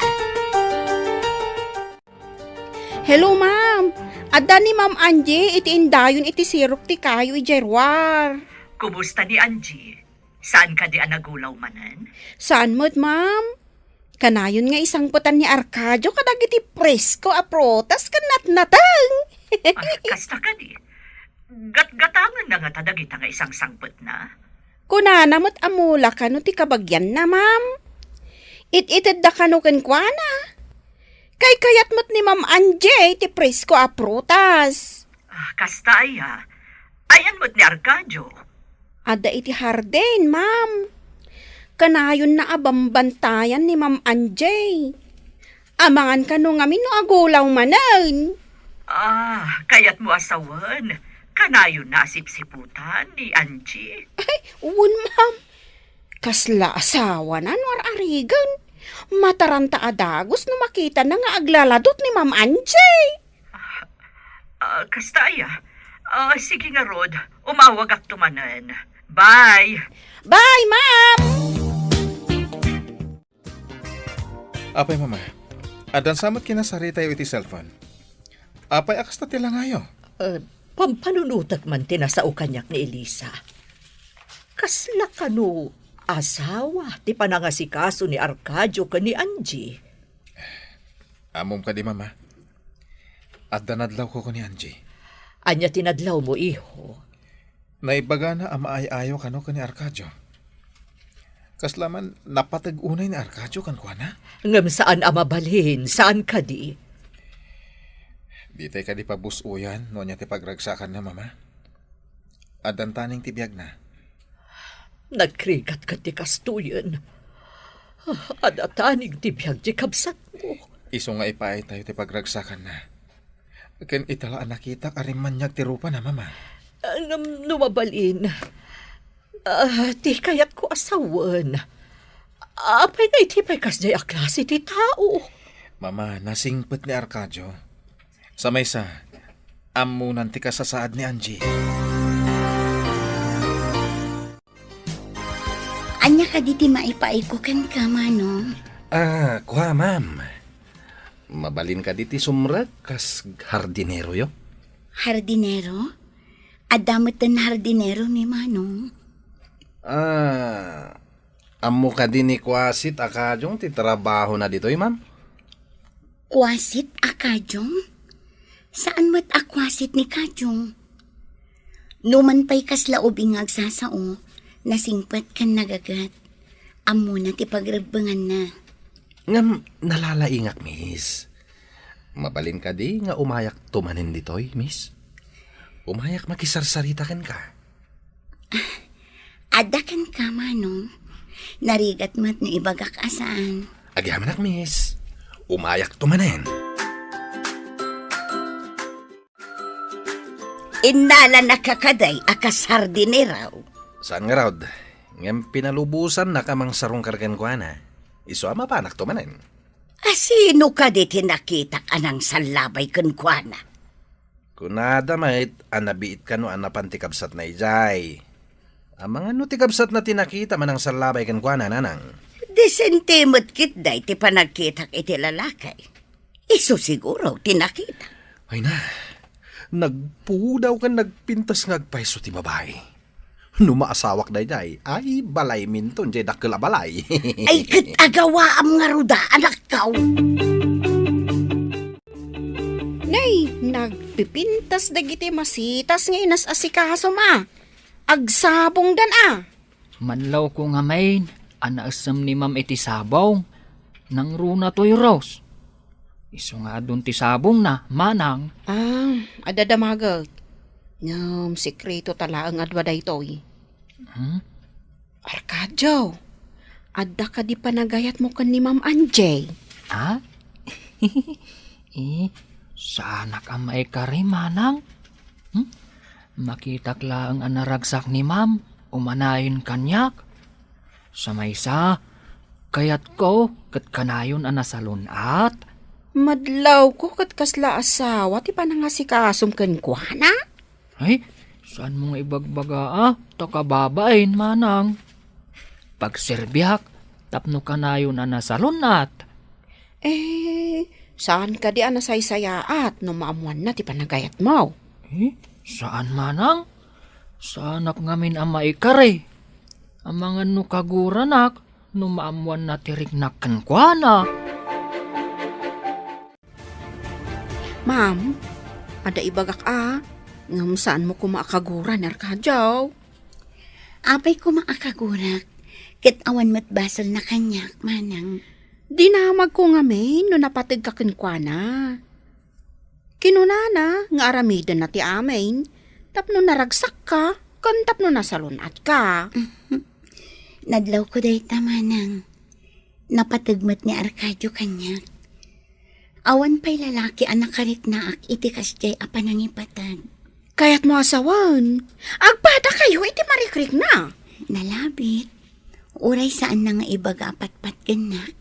Hello, ma'am. Adda ni Ma'am Angie iti indayon iti sirok ti kayo idiay ruar. Kumusta ni Angie? Saan kadi a nagulaw manen? Saan met, ma'am? Kanayon nga isangpetan ni Arcadio kadagiti presko a prutas ken natnateng. Ah, kasta kadi? Gatgatangenna ngata dagita nga isangsangpetna? Kunana met a mula kano ti kabagianna, ma'am. It-itedda kano kenkuana. Kaykayat met ni Ma'am Angie ti presko a prutas. Ah, kasta aya. Ayan met ni Arcadio? Adda iti hardin, ma'am. Kanayonna a bambantayan ni Ma'am Angie. Amangan kano ngamin no agulaw manen. Ah, kayatmo a sawen, kanayonna a sipsiputan ni Angie? Ay, wen, ma'am. Kasla asawana no ar-arigen. Mataranta a dagus no makitana nga aglaladut ni Ma'am Angie. Ah, kasta aya. Ah, sige ngarud, umawagakto manen. Bye! Bye, ma'am! Apay, Mama, addan sa met kinasaritayo iti cellphone? Apay a kasta ti langayo? Eh, pampanunotek man ti nasao kaniak ni Elisa. Kasla kano asawa ti panangasikaso ni Arcadio ken ni Angie? Ammom kadi, Mama? Adda nadlawko ken ni Angie. Ania ti nadlawmo, iho? Naibagana a maay-ayo kano ken ni Arcadio. Kasla man napateg unay ni Arcadio kenkuana? Ngem saan a mabalin, saan kadi? Ditay kadi pabus-oyan no ania ti pagragsakanna, Mama? Addan taning ti biagna. Nagrigat ket ti kastoyen. Adda taning ti biag ti kabsatmo. Isu nga ipaaytayo ti pagragsakanna. Ken ita la a nakitak a rimmaniag ti rupana, Mama. Ah, ngem no mabalin, ah, ti kayatko a sawen, apay nga iti pay kasdiay a klase ti tao? Mama, nasingpet ni Arcadio. Sa maysa, ammonan ti kasasaad ni Angie. Ania kadi ti maipaayko kenka, Manong? Ah, kua, ma'am. Mabalin kadi ti sumrek kas hardineroyo? Hardinero? Adda metten hardinero ni Manong? Ah, ammo kadi ni Kuasit a Kajong ti trabahona ditoy, ma'am? Kuasit a Kajong? Saan met a kuasit ni Kajong? Numan pay kasla ubing nga agsasao, nasingpet ken nagaget. Ammona ti pagrebbenganna. Ngem nalalaingak, miss. Mabalin kadi nga umayakto manen ditoy, miss? Umayak makisarsarita kenka. Adda kenka, Manong. Narigat met no ibagak a saan. Agyamanak, miss. Umayakto manen. Innalanaka kadi a kas hardinero? Saan ngarud, ngem pinalubosannak a mangsarungkar kenkuana. Isu a mapanakto manen. A sino kadi ti nakitak a nangsallabay kenkuana? Kunada met a nabiit kano a napan ti kabsatna idiay. Amangan no ti kabsatna ti nakita a nangsallabay kenkuana, nanang. Disente met ketdi ti panagkitak iti lalaki. Isu siguro ti nakita. Ay na, nagpudaw ken nagpintas nga agpayso ti babai. No maasawak daydiay, ay, balayminto, diay dakkel a balay. Ay, ket agawaam ngarud a, anakko. Nay, nagpipintas dagiti masitas nga inas-asikasom a. Agsabongdan a. Manlawko ngamin a naessem ni Ma'am iti sabong. Nangruna toy Rose. Isu nga adun ti sabongna, manang. Ah, adda damaget. Ngem sekreto ta laeng adua daytoy. Hmm? Arcadio, adda kadi panagayatmo ken ni Ma'am Angie? Ha? Eh, saanak a maikari, manang? Hmm? Makitak laeng a naragsak ni Ma'am, umanayon kaniak. Sa maysa, kayatko ket kanayon a nasalun-at. Madlawko ket kasla asawa ti panangasikasom kenkuana? Ay, saanmo nga ibagbaga a, ta kababain, manang. Pagserbiak tapno kanayon a nasalun-at. Eh, saan kadi a nasaysayaat no maammoanna ti panagayatmo? Eh, saan, manang. Saanak ngamin a maikari. Amangan no kaguranak no maammoanna ti riknak kenkuana. Ma'am, adda ibagak a, ngem saanmo koma a kagura ni Arcadio? Apay koma a kagurak, ket awan met basolna kaniak, manang. Dinamagko ngamin no napategka kenkuana. Kinunana nga aramidenna ti amin, Tapno naragsakka, ken tapno nasalun-atka. Nadlawko dayta, manang. Napateg met ni Arcadio kaniak. Awan pay lalaki a nakariknaak iti kasdiay a panangipateg. Kayatmo a sawen, agpadakayo iti marikrikna. Nalabit. Uray saanna nga ibaga a patpatgennak,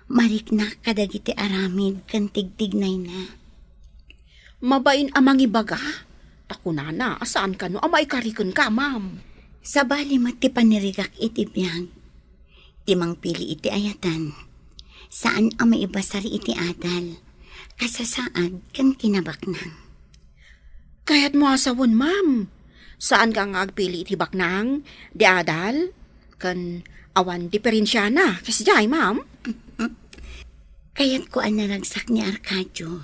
mariknak kadagiti aramid ken tigtignayna. Mabain a mangibaga? Ta kunana a saan kano a maikarikenka, ma'am. Sabali met ti panirigak iti biag. Ti mangpili iti ayaten, saan a maibasar iti adal, kasasaad, ken kinabaknang. Kayatmo a sawen, ma'am. Saanka nga agpili iti baknang, di adal, ken awan diferensiana, kasdiay, ma'am? Kayatko a naragsak ni Arcadio,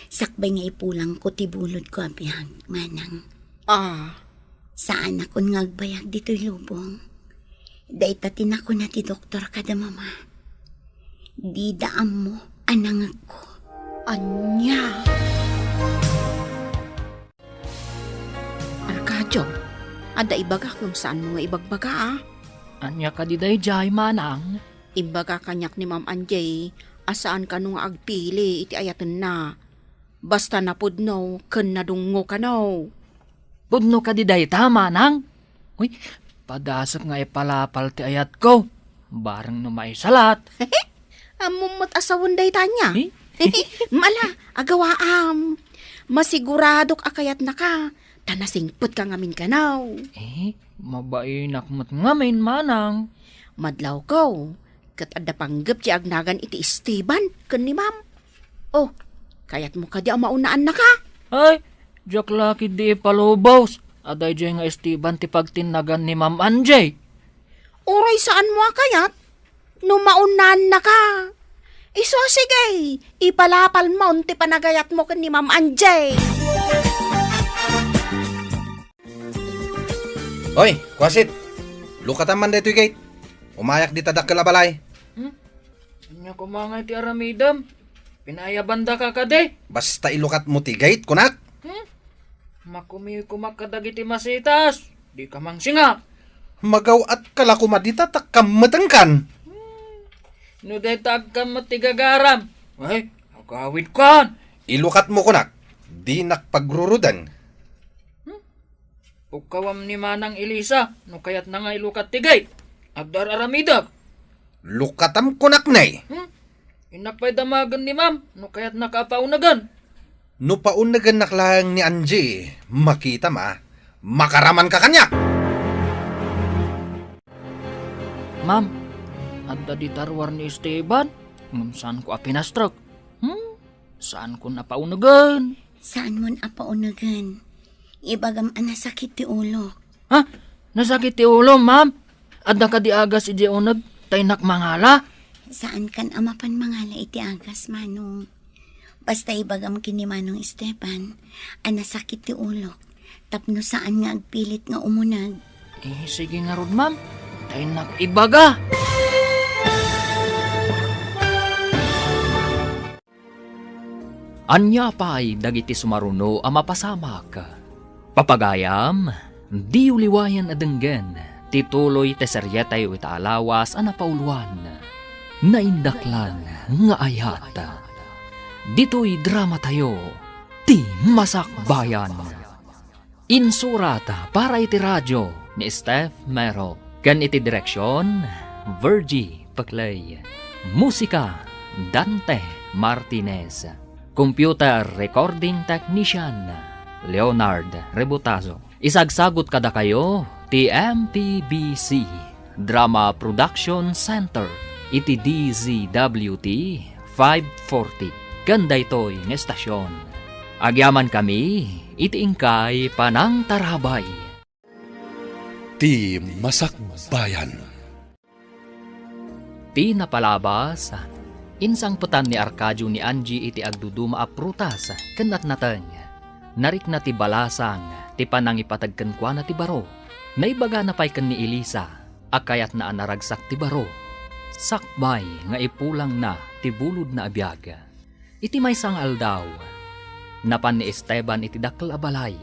sakbay nga ipulangko ti bulodko a biag, manang. Ah. Saanakon nga agbayag ditoy lubong. Dayta ti nakuna ti doktor kada mama. Dida ammo a nangegko. Ania? Arcadio, adda ibagak ngem saanmo nga ibagbaga, a? Ania kadi daydiay, manang? Imbaga kaniak ni Ma'am Angie a saan kano nga agpili iti ayatenna. Basta napudno ken nadungngo kano. Pudno kadi dayta, manang? Uy, padasek nga ipalapal ti ayatko. Bareng no maisalat. Ammom met a sawen dayta nia. Eh? Ala, agawaam. Masiguradok a kayatnaka, ta nasingpetka ngamin kano. Eh, mabainak met ngamin, manang. Madlawko, ket adda panggep ti agnagan iti Esteban ken ni Ma'am. Oh, kayatmo kadi a maunaannaka? Ay, diak la ketdi ipalubos a daydiay nga Esteban ti pagtinnagan ni Ma'am Angie. Uray saanmo a kayat no maunaannaka. Isu, sige, ipalapalmon ti panagayatmo ken ni Ma'am Angie. Oy, kuasit! Lukatam man daytoy gate. Umayak dita dakkel a balay. Hmm? Ania koma ngay ti aramidem? Pinaayabandaka kadi? Basta ilukatmo ti gate, kunak. Hmm? Makumiw koma kadagiti masitas. Dika mangsinga. Magaw-atka la koma dita ta kammetengkan. Hmm. No dayta agkammet ti gagaram. Ay, agawidkan. Ilukatmo kunak. Dinak pagruruden. Hmm? Pukkawam ni Manang Elisa, no kayatna nga ilukat ti gate. Agdar-aramidek. Lukatam kunak, nay. Hmm? Innak pay damagen ni Ma'am, no kayatnaka a paunegen. No paunegennak laeng ni Angie, makitam a, makaramanka kaniak. Ma'am, adda dita ruar ni Esteban, ngem saanko a pinastrek. Hmm? Saankon a paunegen. Saanmon a paunegen. Ibagam a nasakit ti ulok. Ha? Nasakit ti ulom, ma'am? Adda kadi agas idiay uneg ta innak mangala? Saankan a mapan mangala iti agas, Manong. Basta ibagam ken ni Manong Esteban a nasakit ti ulok tapno saan nga agpilit nga umuneg. Eh, sige ngarud, ma'am. Ta innak ibaga. Ania pay dagiti sumaruno a mapasamak? Papagayam, diyo liwayan a denggen ti tuloy ti serietayo ita a lawas a napauloan, Naindaklan nga Ayat. Ditoy dramatayo, ti Masakbayan. Insurat para iti radio ni Steph Mero, ken iti direksion, Virgie Peclay. Musika, Dante Martinez. Computer recording technician, Leonard Rebutazo. Isagsagut kadakayo ti M P B C Drama Production Center iti D Z W T five forty ken daytoy nga estasion. Agyamankami iti inkay panangtarabay. Ti Masakbayan. Ti napalabas, insangpetan ni Arcadio ni Angie iti agduduma a prutas ken natnateng. Narikna ti balasang ti panangipateg kenkuana ti baro. Naibagana pay ken ni Elisa a kayatna a naragsak ti baro, sakbay nga ipulangna ti bulodna a biag. Iti maysa nga aldaw, napan ni Esteban iti dakkel a balay.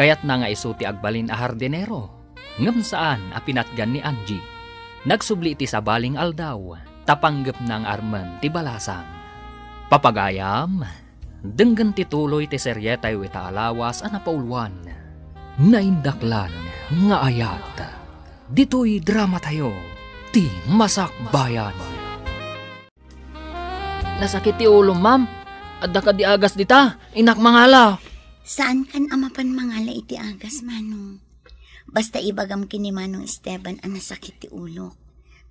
Kayatna nga isu ti agbalin a hardinero, ngem saan a pinatgan ni Angie. Nagsubli iti sabali nga aldaw, ta panggepna nga armen ti balasang. Papagayam, denggen ti tuloy ti serietayo ita a lawas a napauluan, Naindaklan nga Ayat. Ditoy dramatayo, ti Masakbayan. Nasakit ti ulom, ma'am. Adda kadi agas dita? Innak mangala. Saankan a mapan mangala iti agas, Manong. Basta ibagam ken ni Manong Esteban a nasakit ti ulok.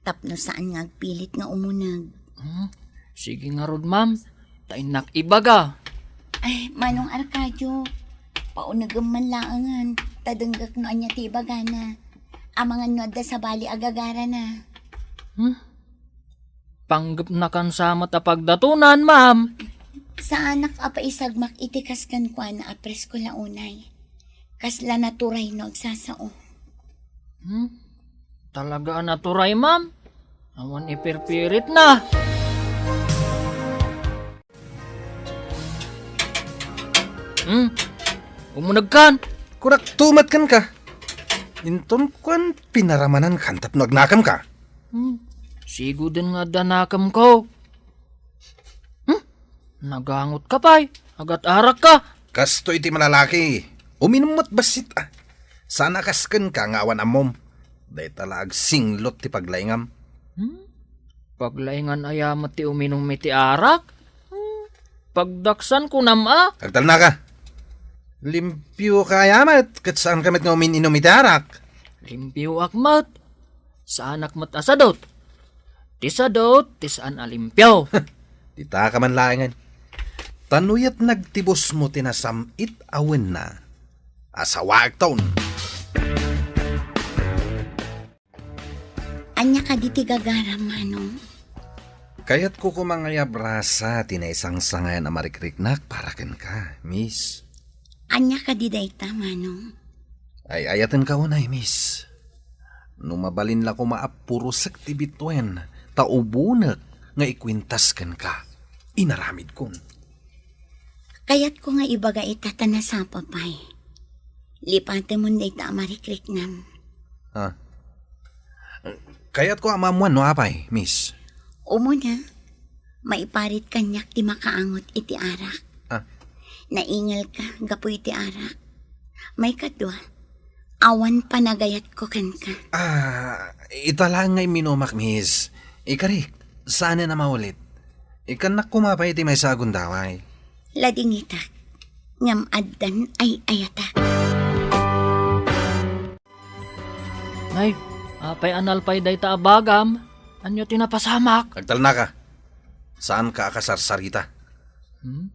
Tapno saan nga agpilit nga umuneg. Hmm, sige ngarud, ma'am. Ta innak ibaga. Ay, Manong Arcadio, paunegem man laengen, ta denggek no ania ti ibagana. Amangan no adda sabali a gagarana. Hmm? Panggepnakan sa met a pagdatonan, ma'am. Saanak a paisagmak iti kas kenkuana a presko la unay. Kasla naturay no agsasao. Hmm? Talaga a naturay, ma'am? Awan ipirpiritna. Hmm? Umunegkan? Kunak tumat kenka. Inton kuan pinaramanankan tapno agnakem ka. Hmm? Siguden nga adda nakem ko. Hmm? Nagangot ka pay. Agat-arak ka. Kastoy ti malalaki. Uminum met bassit, a. Saan a kas kenka nga awan ammom. Dayta la agsinglot ti paglaingam. Hmm? Paglaingan aya met ti uminum iti arak? Hmm? Pagdaksan kunam a? Agtalna ka. Limpio ka aya met, ket saan ka met nga umin-inum iti arak? Limpioak met. Saanak met a sadut. Ti sadut, ti saan a limpio. Dita ka man laengen. Ta no yat nagtibusmo ti nasam-it a wenna, asawaekton. Ania kadi ti gagaram, Manong? Kayatko koma nga iabrasa ti naisangsangayan a marikriknak para kenka, Miss. Ania kadi dayta, Manong? Ay-ayatenka unay, Miss. No mabalin la koma a purosek ti bituen, ta ubonek nga ikuentas kenka, inaramidkon. Kayatko nga ibaga ita ta nasapa pay. Lipatemon dayta a marikriknam. Ah. Kayatko a maammuan no apay, Miss. Umuna, maiparit kaniak ti makaangot iti arak. Ah. Naingalka gapu iti arak. Maikadua, awan panagayatko kenka. Ah, ita laeng nga imminumak, Miss. Ikarik, saanen a maulit. Ikkannak koma pay iti maysa a gundaway. Ladingitak, ngem addan ay-ayatak. Nay, apay a nalpay dayta a bagam? Ania ti napasamak? Agtalnaka. Saanka a kasarsarita. Hmm?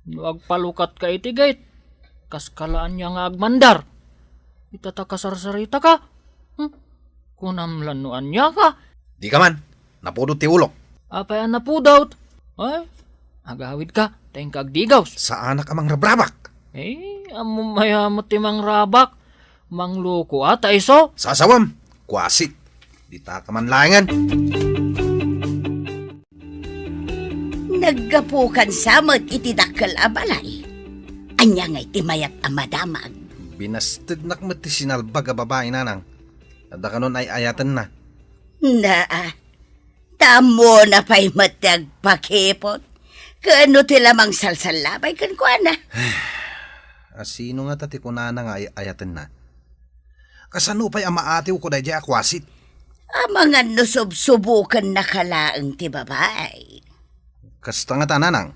No agpalukatka iti gate, kaska la ania nga agmandar. Ita ta kasarsaritaka? Hmm? Kunam la no aniaka? Dika man, napudot ti ulok. Apay a napudot? Ay, agawidka, ta inka agdigaws. Saanak a mangrabrabak. Eh, ammom aya met ti mangrabak. Mangloko a ta isu. Sasawem, kuasit. Dita ka man laengen. Naggapukan sa met iti dakkel a balay. Ania ngay ti mayat a madamag? Binastednak met ti sinalbag a babai, nanang. Adda kanon ay-ayatenna. Naa, ta ammona pay met ti agpakipot. Ken no ti la mangsalsallabay kenkuana. Asino ngata ti kunana nga ay-ayatenna? Kasano pay a maatiwko daydiay a kuasit? Amangan no subsubokennaka laeng ti babai. Kasta ngata, nanang.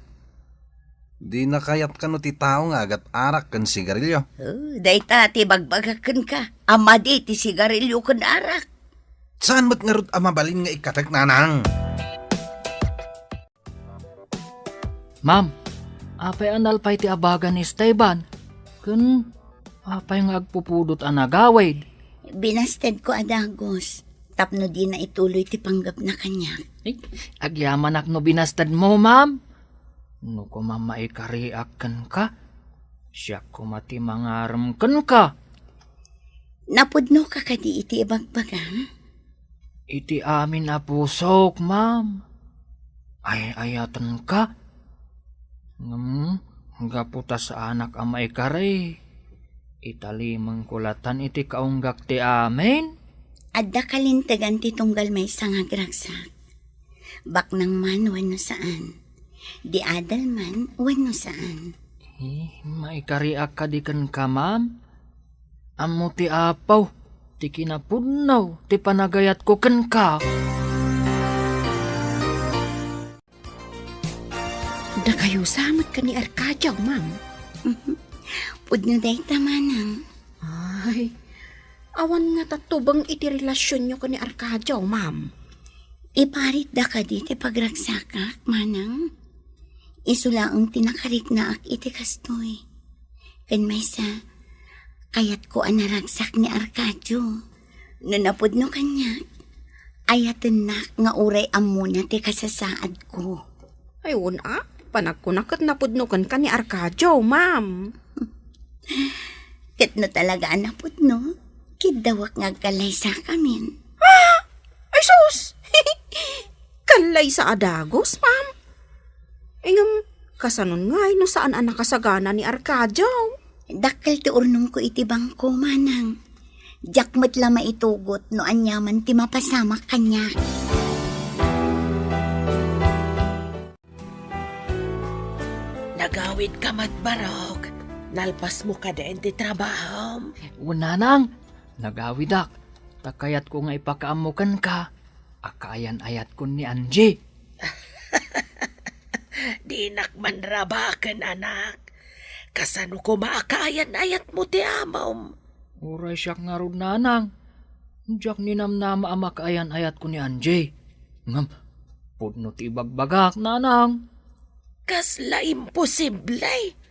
Dina kayat kano ti tao nga agat-arak ken sigarilyo. Oh, dayta ti bagbagak kenka, a madi ti sigarilyo ken arak. Saan met ngarud a mabalin nga ikkatek, nanang? Ma'am, apay a nalpay ti abaga ni Esteban? Ken apay nga agpupudot a nagawid? Binastedko a dagus, tapno dina ituloy ti panggepna kaniak. Ay, agyamanak no binastedmo, ma'am. No koma maikariak kenka, siak koma ti mangarem kenka. Napudnoka kadi iti ibagbagam? Iti amin a pusok, ma'am. Ay-ayatenka. Ngem, gapu ta saanak a maikari, Italimengko latan iti kaunggak ti amin. Adda kalintegan ti tunggal maysa nga agragsak. Baknang man wenno saan. Di adal man wenno saan. Eh, maikariak kadi kenka, ma'am? Ammo ti Apo ti kinapudno ti panagayatko kenka. Dakayo sa met ken ni Arcadio, ma'am. Pudno dayta, manang. Ay, awan ngata tubeng iti relasionyo ken ni Arcadio, ma'am. Iparitda kadi ti pagragsakak, manang? Isu laeng ti nakariknaak iti kastoy. Ken maysa, kayatko a naragsak ni Arcadio. No napudno kaniak, ayatennak nga uray ammona ti kasasaadko. Ay, wen a, panagkuna ket napudno kenka ni Arcadio, ma'am. Ket no talaga a napudno, kiddawek nga agkallaysakamin. Ah! Ay, sus! Kallaysa a dagus, ma'am. Ngem, kasanon ngay no saan a nakasagana ni Arcadio? Dakkel ti urnongko iti bangko, manang. Diak met la maitugot no aniaman ti mapasamak kaniak. Nagawidka met, Barok. Nalpasmo kadi ti trabahom? Wen, nanang, nagawidak. Ta kayatko nga ipakaammo kenka a kaayan-ayatkon ni Angie. Dinak manrabaken, anak. Kasano koma a kaayan-ayatmo ti amom? Uray siak ngarud, nanang. Diak ninamnama a makaayan-ayatko ni Angie. Ngem, pudno ti ibagbagak, nanang. Kasla imposible!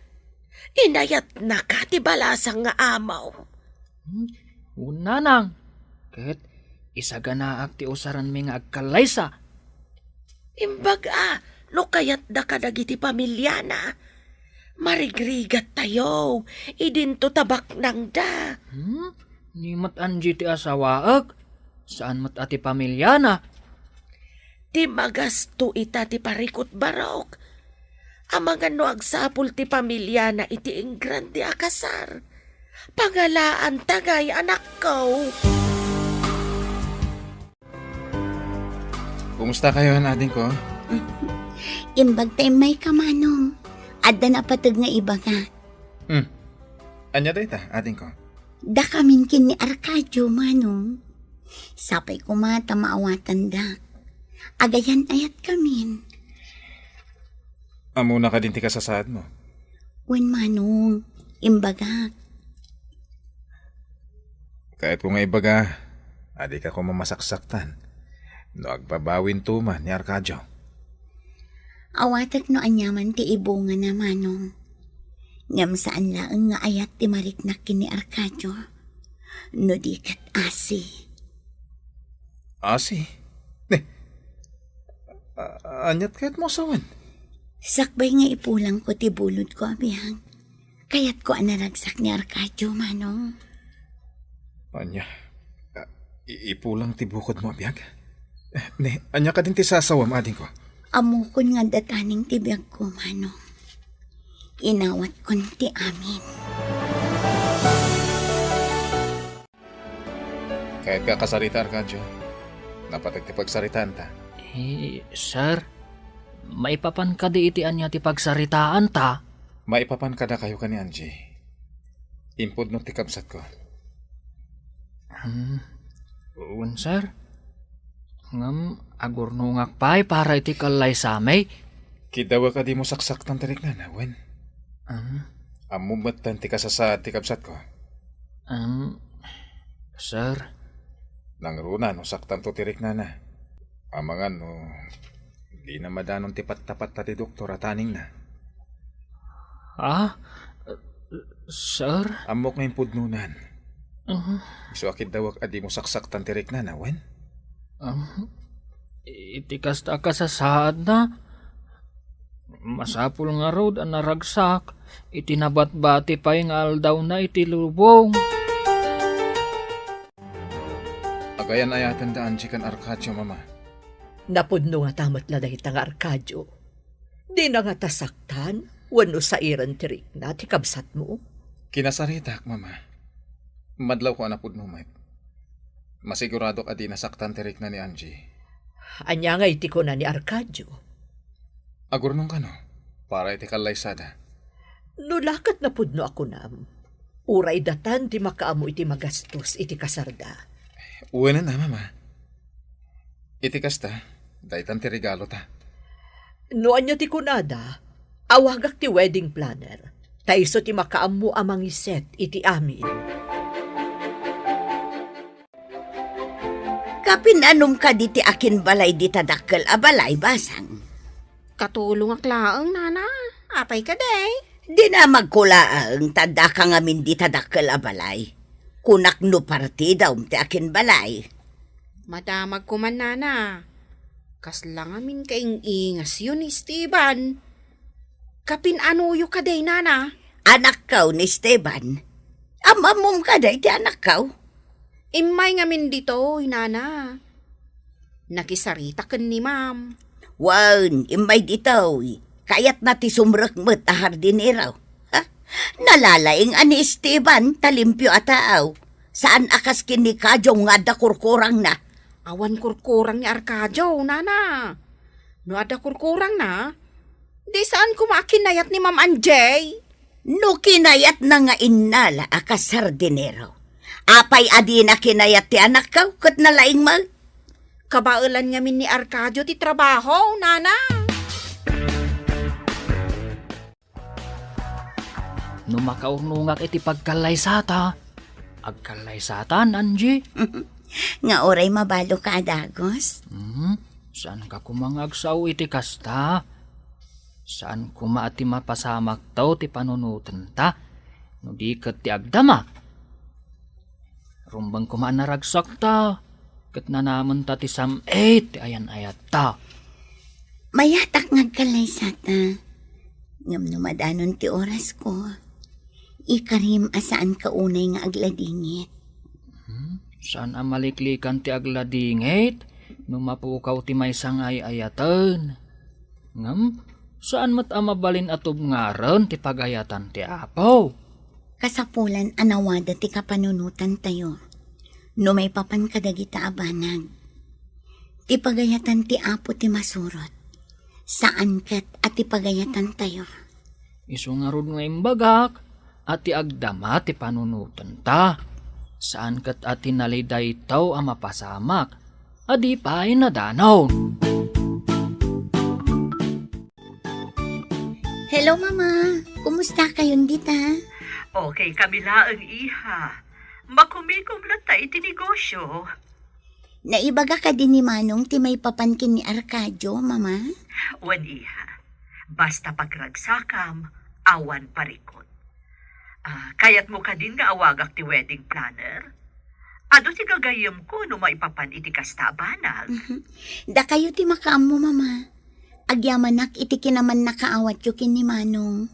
Inayatnaka ti balasang nga amom. Hmm? Wen, nanang. Ket isaganaak ti usaranmi nga agkallaysa. Imbag a, no kayatda kadagiti pamiliana, marigrigattayo, idinto ta baknangda. Hmm? Ni met Angie ti asawaek, saan met a ti pamiliana. Ti magasto ita ti parikut, Barok. Amangan no agsapul ti pamiliana iti ingrande a kasar. Pangalaanta ngay, anakko. Kumusta kayo, adingko? Imbag ta immayka, manong. Adda napateg nga ibaga. Hmm. Ania dayta, adingko? Dakamin ken ni Arcadio, manong. Sapay koma ta maawatandak. Agayan-ayatkamin. Ammona kadin ti kasasaadmo? Wen, manong, imbagak. Kayatko nga ibaga a dika koma masaksaktan no agbabawinto man ni Arcadio. Awatek no aniaman ti ibungana, manong. Ngem saan laeng nga ayat ti mariknak ken ni Arcadio. No di ket asi. Asi? Ne, a-, aniat kayatmo a sawen? Sakbay nga ipulangko ti bulodko a biag, kayatko a naragsak ni Arcadio, manong. Ania? A, i-, ipulang ti bukodmo a biag? Ne, ania kadin ti sasawem, adingko? Ammokon nga adda taning ti biagko, manong. Inawatkon ti amin. Kayatka a kasarita, Arcadio? Napateg ti pagsaritaanta. Eh, sir, maipapan kadi iti ania ti pagsaritaanta? Maipapan kadakayo ken ni Angie. Impudno ti kabsatko. Hmm, wen, sir. Ngem agurnongak pay para iti kallaysami. Kiddawek a dimo saksaktan ti riknana, wen? Hmm? Ammom metten ti kasasaad ti kabsatko. Em, sir. Nangruna no saktanto ti riknana. Amangan no dina madanon ti pattapatta ti doktor a taningna. Ah? Sir? Ammok nga impudnonan. Ah. Isu a kiddawek a dimo saksaktan ti riknana, wen? Ah, iti kasta a kasasaadna, masapul ngarud a naragsak iti nabatbati pay nga aldawna iti lubong. Agayan-ayaten da Angie ken Arcadio, Mama. Napudno ngata met la dayta nga Arcadio? Dina ngata saktan wenno sairen ti rikna ti kabsatmo? Kinasaritak, Mama. Madlawko a napudno met. Masiguradok a di nasaktan ti rikna ni Angie. Ania ngay ti kuna ni Arcadio? Agurnong kano, para iti kallaysada. No la ket napudno a kunam, uray datan ti makaammo iti magastos iti kasarda. Wen a, Mama. Iti kasta, daytan ti regalota. No ania ti kunada, awagak ti wedding planner. Ta isu ti makaammo a mangiset iti amin. Kapin-anom kadi ti akinbalay dita dakkel a balay, Basang? Katulongak laeng, Nana. Apay kadi? Dinamagko laeng ta addaka ngamin dita dakkel a balay. Kunak no partidam ti akinbalay. Madamagko man, Nana. Kasla ngamin kaing-ingasyo ni Esteban. Kapin-anoyo kadi, Nana? Anakkaw ni Esteban. Am-ammom kadi ti anakkaw? Immay ngamin ditoy, Nana. Nakisarita ken ni Ma'am. Wen, immay ditoy. Kayatna ti sumrek met a hardinero. Ha? Nalalaing a ni Esteban ta limpio a tao. Saan a kas ken ni Kajo nga adda kurkurangna. Awan kurkurang ni Arcadio, Nana. No adda kurkurangna, di saan koma a kinayat ni Ma'am Angie? No kinayatna nga innala a kas hardinero, apay a dina kinayat ti anakkaw ket nalaing met? Kabaelan ngamin ni Arcadio ti trabaho, Nana. No makaurnongak iti pagkallaysata, agkallaysatan, Angie? Nga uray mabalinka a dagus? Hmm, saanka koma nga agsao iti kasta? Saan koma a ti mapasamakto ti panunotenta no di ket ti agdama? Rumbeng koma a naragsakta, ket nanamenta ti sam-it ti ayan-ayatta. Mayatak nga agkallaysata. Ngem no madanon ti orasko, ikarim a saanka unay nga agladingit. Hmm? Saan a maliklikan ti agladingit no mapukaw ti maysa nga ay-ayaten. Ngem, saan met a mabalin a tubngaren ti pagayatan ti Apo. Kasapulan a nawada ti kapanunotantayo no maipapan kadagita a banag. Ti pagayatan ti Apo ti masurot, saan ket a ti pagayatantayo. Isu ngarud nga imbagak a ti agdama ti panunotenta, saan ket a ti nalidaytaw a mapasamak a di pay nadanon. Hello, Mama. Kumusta kayon dita? Okay kami laeng, iha. Makumikom latta iti negosyo. Naibaga kadi ni Manong ti maipapan ken ni Arcadio, Mama? Wen, iha. Basta pagragsakam, awan parikut. Ah, kayatmo kadin nga awagak ti wedding planner? Adu ti gagayyemko no maipapan iti kasta a banag. Mhm. Dakayo ti makaammo, Mama. Agyamanak iti kinamannakaawatyo ken ni Manong.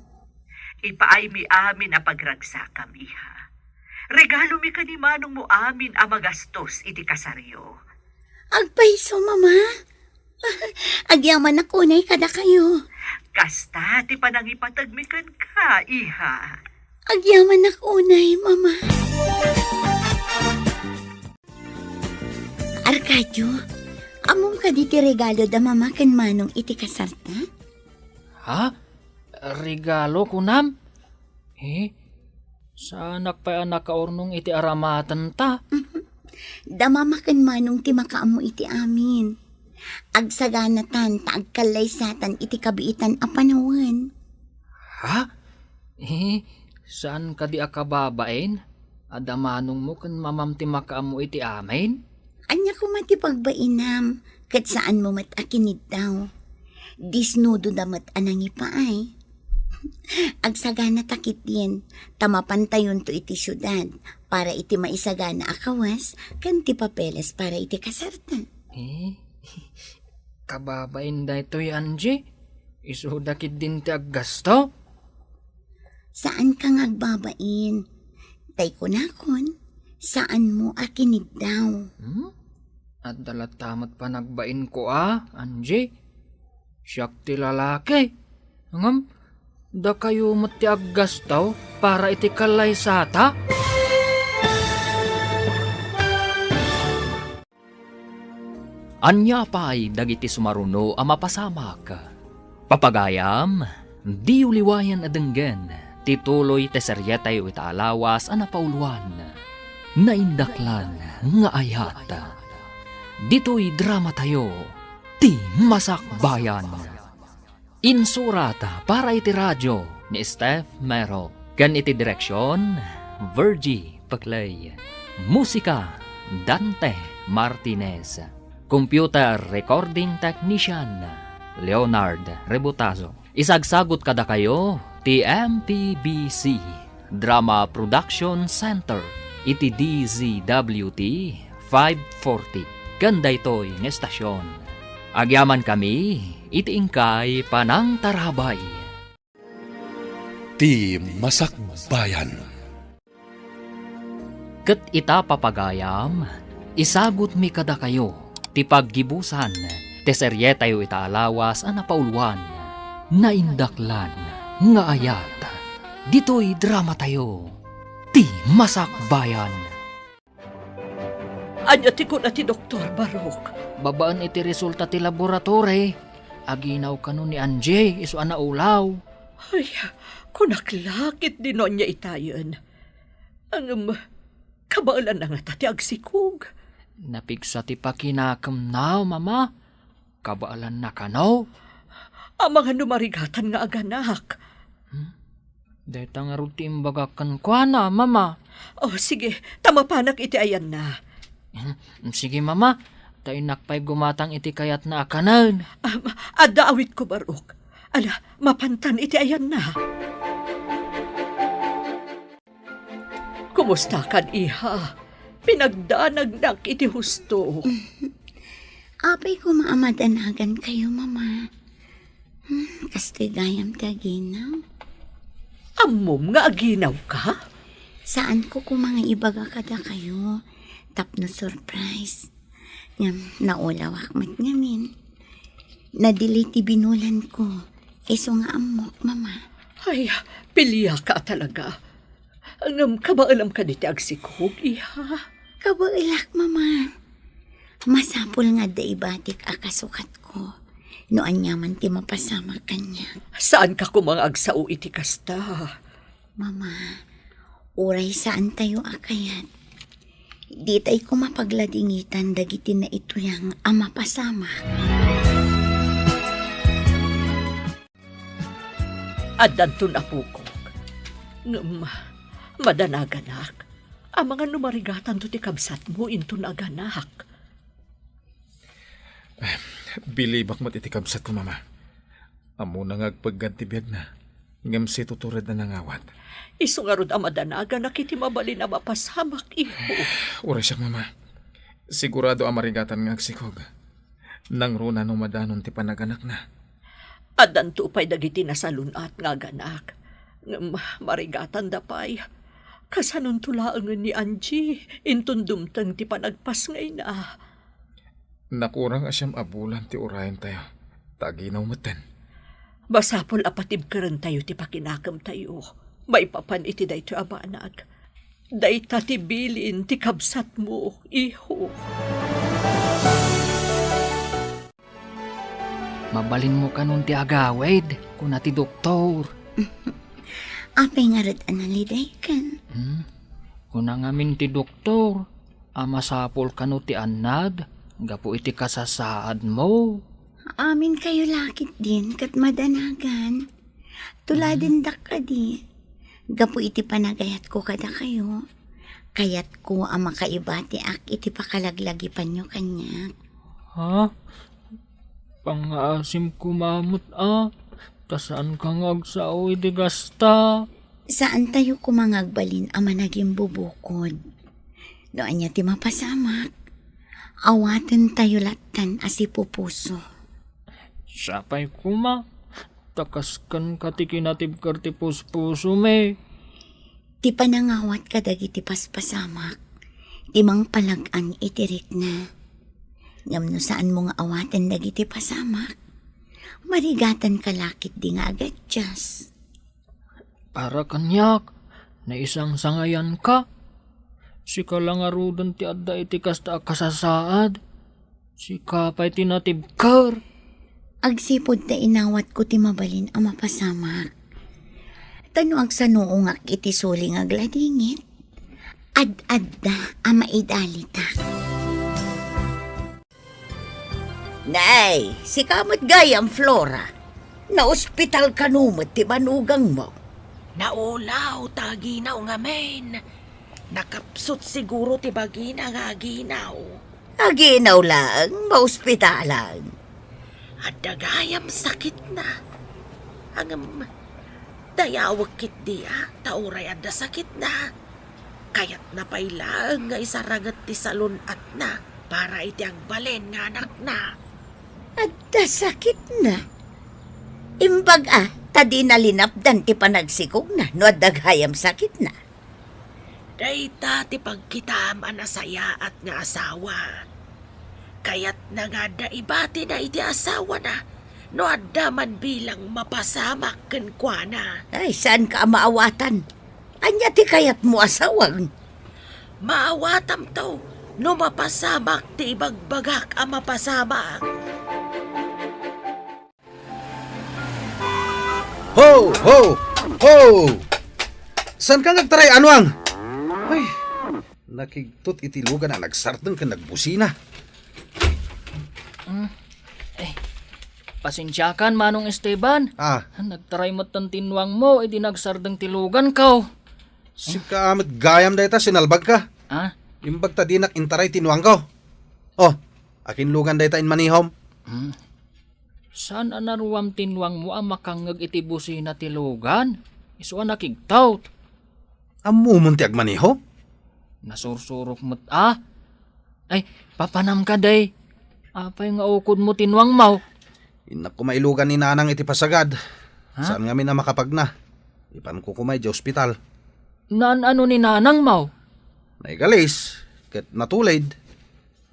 Ipaaymi amin a pagragsakam, iha. Regalomi ken ni Manongmo amin a magastos iti kasaryo. Agpayso, Mama. Agyamanak unay kadakayo. Kasta ti panangipategmi kenka, iha. Agyamanak unay, Mama. Arcadio, ammom kadi ti regalo da Mama ken Manong iti kasarta? Ha? Regalo, kunam? Eh, saanak pay a nakaurnong iti aramatenta? Da Mama ken Manong ti makaammo iti amin. Agsaganatan ta agkallaysatan iti kabiitan a panawen. Ha? Eh, saan kadi a kababain? Adda manongmo ken mamam ti makaammo iti amin? Ania koma ti pagbainam, ket saanmo met a kiniddaw. Disnudo da met a nangipaay. Agsagana ta ketdin, ta mapantayonto iti siudad para iti maisagana a kawes ken ti papeles para iti kasarta. Eh, kababain daytoy, Angie? Isuda ketdin ti aggasto? Saanka nga agbabain. Tay kunakon, saanmo a kiniddaw. Hmm? Adda latta met panagbainko a, Angie? Siak ti lalaki. Ngem, Dakayo met ti aggastaw para iti kallaysata? Ania pay dagiti sumaruno a mapasamak? Papagayam, diyo liwayan a denggen ti tuloy ti serietayo ita a lawas a napauluan, Naindaklan nga Ayat. Ditoy dramatayo, Ti Masakbayan. Insurat para iti radio ni Steph Mero ken iti direksion, Virgie Peclay. Musika, Dante Martinez. Computer recording technician, Leonard Rebutazo. Isagsagut kadakayo ti M P B C Drama Production Center iti D Z W T five forty ken daytoy nga estasion. Agyamankami iti inkay panangtarabay. Ti Masakbayan. Ket ita, papagayam, isagutmi kadakayo ti paggibusan ti serietayo ita a lawas a napauluan, Naindaklan nga Ayat. Ditoy dramatayo, Ti Masakbayan. Ania ti kuna ti doktor, Barok? Babaen iti resulta ti laboratory, aginaw kano ni Angie isu a naulaw. Ay, kunak la ketdi no ania itayen. Ngem, kabaelanna ngata ti agsikog? Napigsa ti pakinakemna, Mama. Kabaelanna kano? Amangan no marigatan nga aganak. Hmm? Dayta ngarud ti imbagak kenkuana, Mama. Oh, sige, ta mapanak iti ayanna. Hmm, sige, Mama. Ta innak pay gumatang iti kayatna a kanen. Am, adda awitko, Barok. Ala, mapantan iti ayanna. Kumustakan, iha? Pinagdanagnak iti husto. Apay koma a madanagankayo, Mama. Hmm, kastoy gayam ti aginaw. Ammom nga aginawka? Saanko koma nga ibaga kadakayo tapno surprise. Ngem naulawak met ngamin. Nadili ti binulanko, isu nga ammok, Mama. Ay, piliaka talaga. Ngem kabaelam kadi ti agsikog, iha? Kabaelak, Mama. Masapul nga adda ibatik a kasukatko no aniaman ti mapasamak kaniak. Saanka koma nga agsao iti kasta? Mama, uray saantayo a kayat, ditay koma pagladingitan dagiti naituyang a mapasamak. Addanton apokok. Ngem, madanaganak. Amangan no marigatanto ti kabsatmo inton aganak. Bilibak met iti kabsatko, Mama. Ammona nga agpeggad ti biagna, ngem situturedna nangawat. Isu ngarud a madanaganak iti mabalin a mapasamak, iho. Uray siak, Mama. Sigurado a marigatan nga agsikog. Nangruna no madanon ti panaganakna. Addanto pay dagiti nasalun-at nga aganak. Ngem marigatanda pay. Kasanonto laengen ni Angie inton dumteng ti panagpasngayna. Nakurang a siam a bulan ti urayentayo, ta aginaw metten. Masapul a patibkerentayo ti pakinakemtayo maipapan iti daytoy a banag. Dayta ti bilin ti kabsatmo, iho. Mabalinmo kanon ti agawid, kuna ti doktor. Apay ngarud a nalidaykan? Hmm? Kuna ngamin ti doktor a masapul kano ti annad gapu iti kasasaadmo. Aminkayo la ketdin ket madanagan. Tuladendak kadi. Gapu iti panagayatko kadakayo, kayatko a makaibatiak iti pakalaglagipanyo kaniak. Ha? Pangngaasim koma met a, ta saanka nga agsao iti kasta. Saantayo koma nga agbalin a managimbubukod. No ania ti mapasamak, awatentayo lattan a sipupuso. Sapay koma, ta kaskenka ti kinatibker ti puspusomi. Ti panangawat kadagiti paspasamak, ti mangpalag-an iti rikna. Ngem no saanmo nga awaten dagiti pasamak, marigatanka la ketdi nga agadias. Para kaniak, naisangsangayanka. Sika la ngaruden ti adda iti kasta a kasasaad. Sika pay ti natibker. Agsipud ta inawatko ti mabalin a mapasamak. Ta no agsanuongak iti suli nga agladingit, ad-adda a maidalitak. Nay, sika met gayam, Flora. Naospital kano met ti banogangmo? Naulaw ta aginaw ngamin. Nakapsut siguro ti bagina nga aginaw. Aginaw laeng, maospitalan. Adda gayam sakitna. Ngem, dayawek ketdi a, ta uray adda sakitna, kayatna pay laeng nga isaranget ti salun-atna para iti agbalin nga anakna. Adda sakitna? Imbag a, ta dina linapdan ti panagsikogna no adda gayam sakitna. Dayta ti pagkitam a nasayaat nga asawa. Kayatna nga adda ibatina iti asawana no adda man bilang mapasamak kenkuana. Ay, saanka a maawatan? Ania ti kayatmo a sawag? Maawatamto no mapasamak ti ibagbagak a mapasamak. Ho, ho, ho! Saanka nga agtaray, Anuang? Ay, nakigtot iti lugan a nagsardeng ken nagbusina. Mm. Eh, pasensiakan, Manong Esteban. Ah. Nagtaray metten ti nuangmo idi nagsardeng ti luganko. Sika met gayam dayta, sinalbagka. Ah? Imbag ta dinak intaray ti nuangko. Oh, akin lugan dayta inmanihom? Hmm. Saan a naruam ti nuangmo a makangngeg iti busina ti lugan? Isu a nakigtot. Ammomon ti agmaneho? Nasursurok met a. Ay, papanam kadi. Apay nga ukodmo ti nuangmo? Innak koma ilugan ni Nanang iti pasagad. Ha? Saan ngamin a makapagna? Ipanko koma idiay ospital. Naan-ano ni Nanangmo? Naigalis, ket natulid.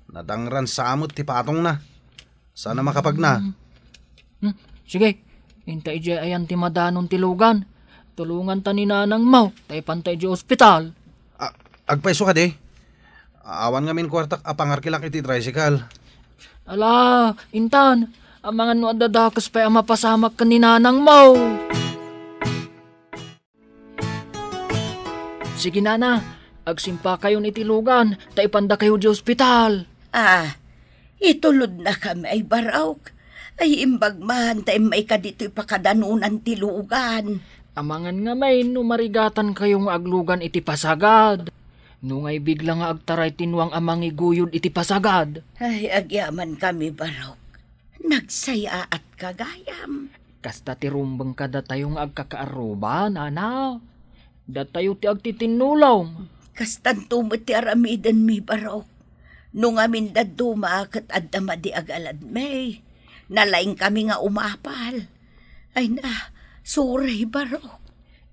Nadangran sa met ti patongna. Saan a makapagna. Hmm. Hmm. Sige, inta idiay ayan ti madanon ti lugan. Tulonganta ni Nanangmo, ta ipanta idiay ospital. A-, agpayso kadi? Awan ngamin kuartak a pangarkilak iti tricycle. Ala, intan, amangan no adda dakes pay a mapasamak ken ni Nanangmo. Sige, Nana, agsimpakayon iti lugan, ta ipandakayo idiay ospital. Ah, itulodnakami ay, Barok. Ay, imbag man ta immayka ditoy pakadanonan ti lugan. Amangan ngamin no marigatankayo nga aglugan iti pasagad. No ngay bigla nga agtaray ti nuang a mangiguyod iti pasagad. Ay, agyamankami, Barok. Nagsayaatka gayam. Kasta ti rumbeng kadatayo nga agkakaarruba, Nana. Datayo ti agtitinnulong. Kastanto met ti aramidenmi, Barok. No ngamin dadduma ket adda madi a galadmi, nalaingkami nga umapal. Ay na, sorry, Barok.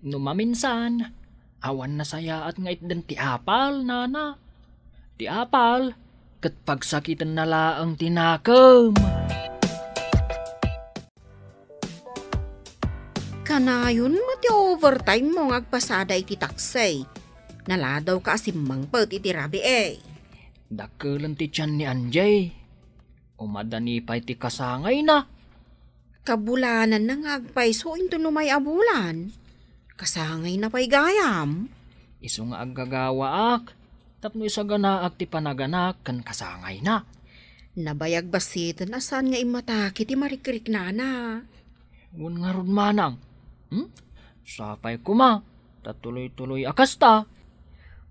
No maminsan, awan nasayaat nga itden ti apal, Nana. Ti apal, ket pagsakitenna laeng ti nakem. Kanayon met ti overtime mo nga agpasada iti taksi. Naladawka a simmangpet iti rabii. Dakkelen ti tian ni Anjay. Umadani pay ti kasangayna. Kabulananna nga agpayso inton umay a bulan. Kasangayna pay gayam. Isu nga aggagawaak tapno isaganaak ti panaganak ken kasangayna. Nabayag bassiten a saan nga immatake ti marikriknana. Wen ngarud manang. Hmm? Sapay koma, ta tuloy-tuloy a kasta.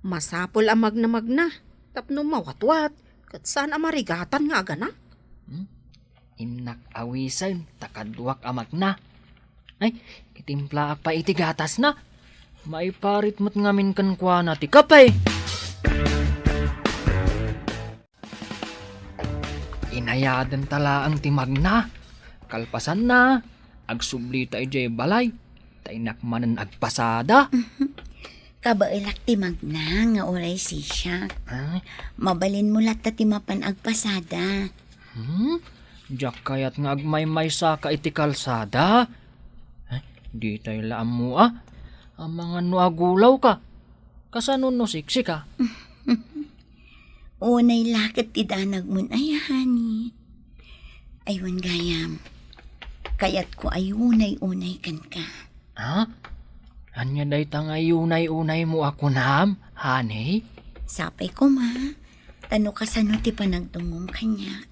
Masapul a magnamagna tapno mawatwat ket saan a marigatan nga aganak. Hmm? Innak awisen ta kaduak a magna. Ay, itimplaak pay iti gatasna. Maiparit met ngamin kenkuana ti kape. Inayadenta laeng ti magna. Kalpasanna, agsublita idiay balay. Ta innak manen agpasada. Kabaelak ti magna nga uray sisiak. Ah? Mabalinmo latta ti mapan agpasada. Hmm? Diak kayat nga agmaymaysaka iti kalsada. Ay, ditay la ammo a. Amangan no agulawka. Kasano no siksika? Unay la ket ti danagmon aya, honey. Ay, wen gayam. Kayatko a unay-unay kenka. Ha? Ania dayta nga unay-unaymo a kunam, honey? Sapay koma, ta no kasano ti panagdungngom kaniak,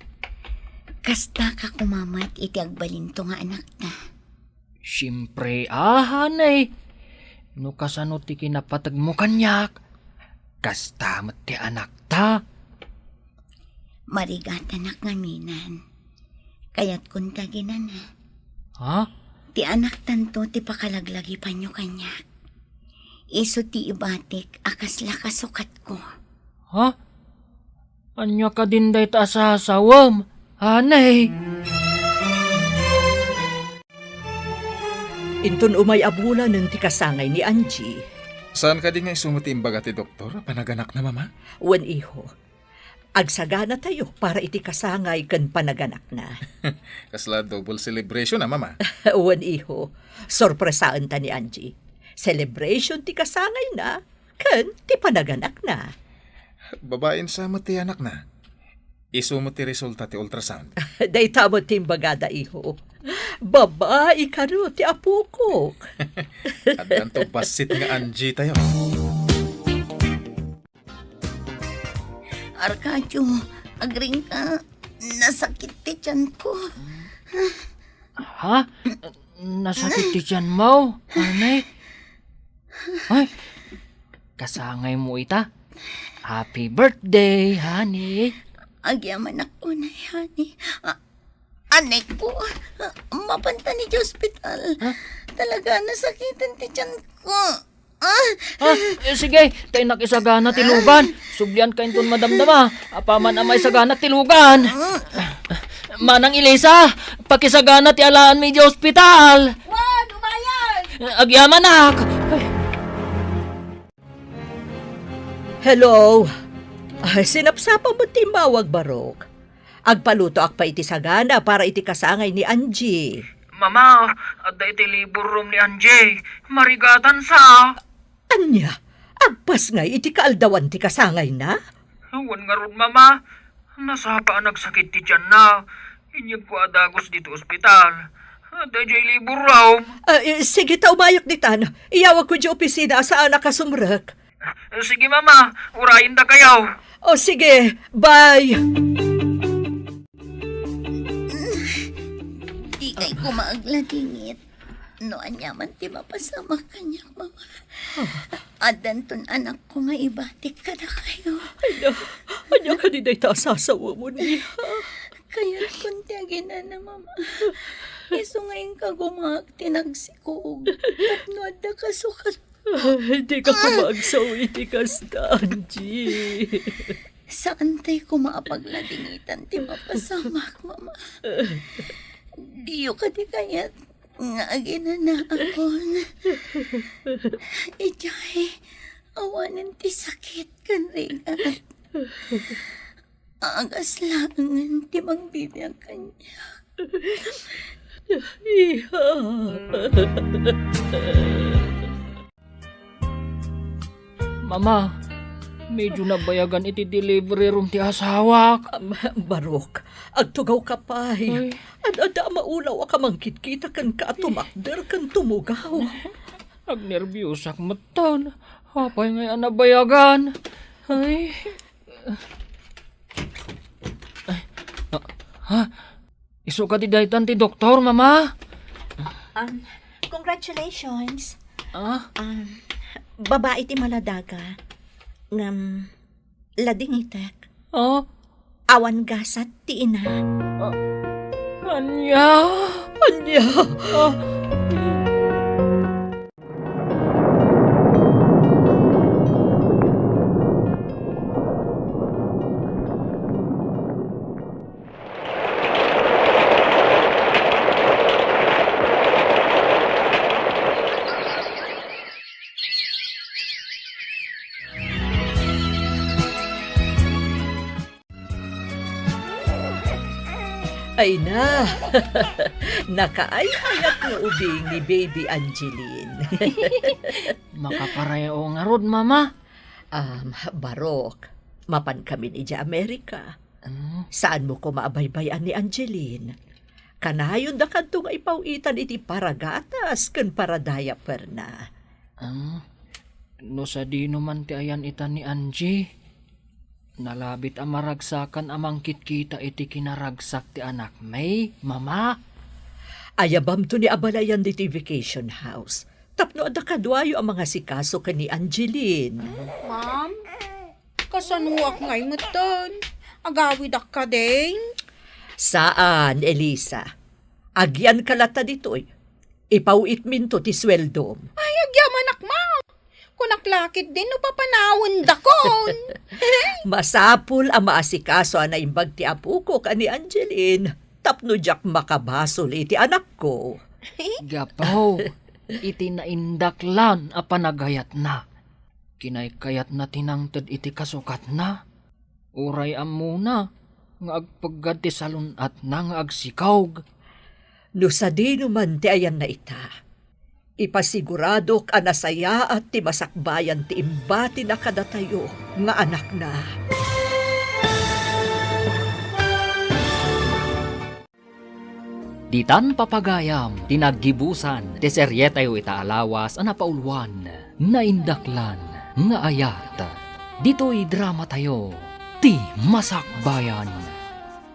kastaka koma met iti agbalinto nga anakta. Siempre, a, honey. No kasano ti kinapategmo kaniak, kasta met ti anakta. Marigatanak ngaminan. Kayatkon ti aginana. Ha? Ti anaktanto ti pakalaglagipanyo kaniak. Isu ti ibatik a kasla kasukatko. Ha? Ania kadin dayta a sasawem, honey? Inton umay a bulanen ti kasangay ni Angie. Saan kadi nga isu met ti imbaga ti doktor a panaganakna, Mama? Wen, iho. Agsaganatayo para iti kasangay ken panaganakna. Kasla double celebration a, Mama? Wen, iho. Sorpresaenta ni Angie. Celebration ti kasangayna ken ti panaganakna. Babaen sa met ti anakna. Isu met ti resulta ti ultrasound. Dayta met ti imbagada, iho. Babai kano ti apokok. Addanto bassit nga Angie tayo. Arcadio, agringka. Nasakit ti tiyanko. Ha? Nasakit ti tiyanmo, honey? Ay, kasangaymo ita. Happy birthday, honey. Agyamanak unay, honey. A-, anay ko, mapanta ni ospital. Ha? Talaga, nasakiten ti tiyanko. Ah! Ah, eh, sige, ta innak isagana ti lugan. Sublianka inton madamdama. Apaman a maisagana ti lugan. Manang Elisa, pakisagana ti alaanmi idiay ospital. Wen, umayan! Agyamanak! Hello. Ay, sinapsapam met ti immawag, Barok. Agpalutoak pay iti sagana para iti kasangay ni Angie. Mama, adda iti labor room ni Angie. Marigatan sa. Ania? Agpasngay iti kaaldawan ti kasangayna? Wen ngarud, Mama. Nasapa a nagsakit ti tianna. Inyegko a dagus ditoy ospital. Adda idiay labor room. Ah, eh, sige ta umayok ditan. Iyawagko idiay opisina a saanak a sumrek. Sige, Mama. Urayen dakayo. O, sige. Bye. Dikay koma agladingit. No aniaman ti mapasamak kaniak, Mama. Addanton anakko nga ibatik kadakayo. Ania, ania kadi dayta a sasawemon, iha? Kayatkon ti aginana, Mama. Isu nga inka gumaak ti nagsikog. Tapno adda kasukat Ay, dika koma agsao iti kasta, Angie. Saantay koma a pagladingitan ti mapasamak, Mama. Diyo kadi kayat nga aginanaakon? Idiay, awanen ti sakit ken rigat. Agas laengen ti mangbibiag kaniak. Iha. Mama, medyo nabayagan iti delivery room ti asawak. Am, Barok, agtugawka pay. Ay. Ad-adda a maulaw a kamangkitkita kenka a tumakder ken tumugaw. Agnerbiosak metten. Apay ngay a nabayagan? Ay. Ay, ah, ha? Isu kadi daytan ti doktor, Mama? Um, congratulations. Ah? Um, babai ti maladaga. Ngem, ladingitek. Ah? Awan gasat ti ina. Ah, ania? Ania? Ah. Ay na, nakaay-ayat nga ubing ni Baby Angeline. Makaparayo ngarud, Mama. Um, Barok, mapan kamin idiay Amerika. Hmm? Saanmo koma a baybay-an ni Angeline? Kanayon dakadto nga ipaw-itan iti paragatas ken paradiaperna. Ah, no sadino man ti ayan ita ni Angie, nalabit a maragsakan a mangkitkita iti kinaragsak ti anakmi, Mama. Ayabamto ni abalayan ditoy vacation house. Tapno adda kaduayo a mangasikaso ken ni Angeline. Ma'am, kasanoak ngay metten? Agawidak kadin? Saan, Elisa. Agyanka latta ditoy. Ipaw-itminto ti sueldom. Ay, agyamanak, ma'am. Kunak la ketdin no papanawendakon. Masapul a maasikaso a naimbag ti apokok a ni Angeline tapno diak makabasol iti anakko. Gapu iti naindaklan a panagayatna. Kinaykayatna ti nangted iti kasukatna. Uray ammona nga agpeggad ti salun-atna nga agsikaog. No sadino man ti ayanna ita, ipasiguradok a nasayaat ti masakbayan ti imbatina kadatayo nga anakna. Ditan papagayam ti naggibusan ti serietayo ita a lawas a napauluan, Naindaklan nga Ayat. Ditoy dramatayo, Ti Masakbayan.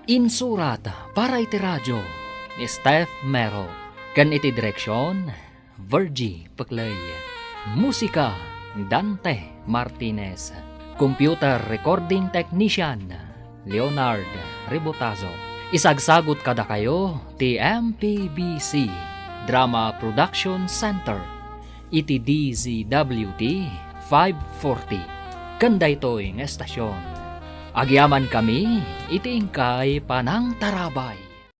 Insurat para iti radio ni Steph Mero ken iti direksion, Virgie Pecley. Musika, Dante Martinez. Computer recording technician, Leonard Rebotazo. Isagsagut kadakayo ti M P B C Drama Production Center iti D Z W T five forty. Ken daytoy nga estasion, agyamankami iti inkay panangtarabay.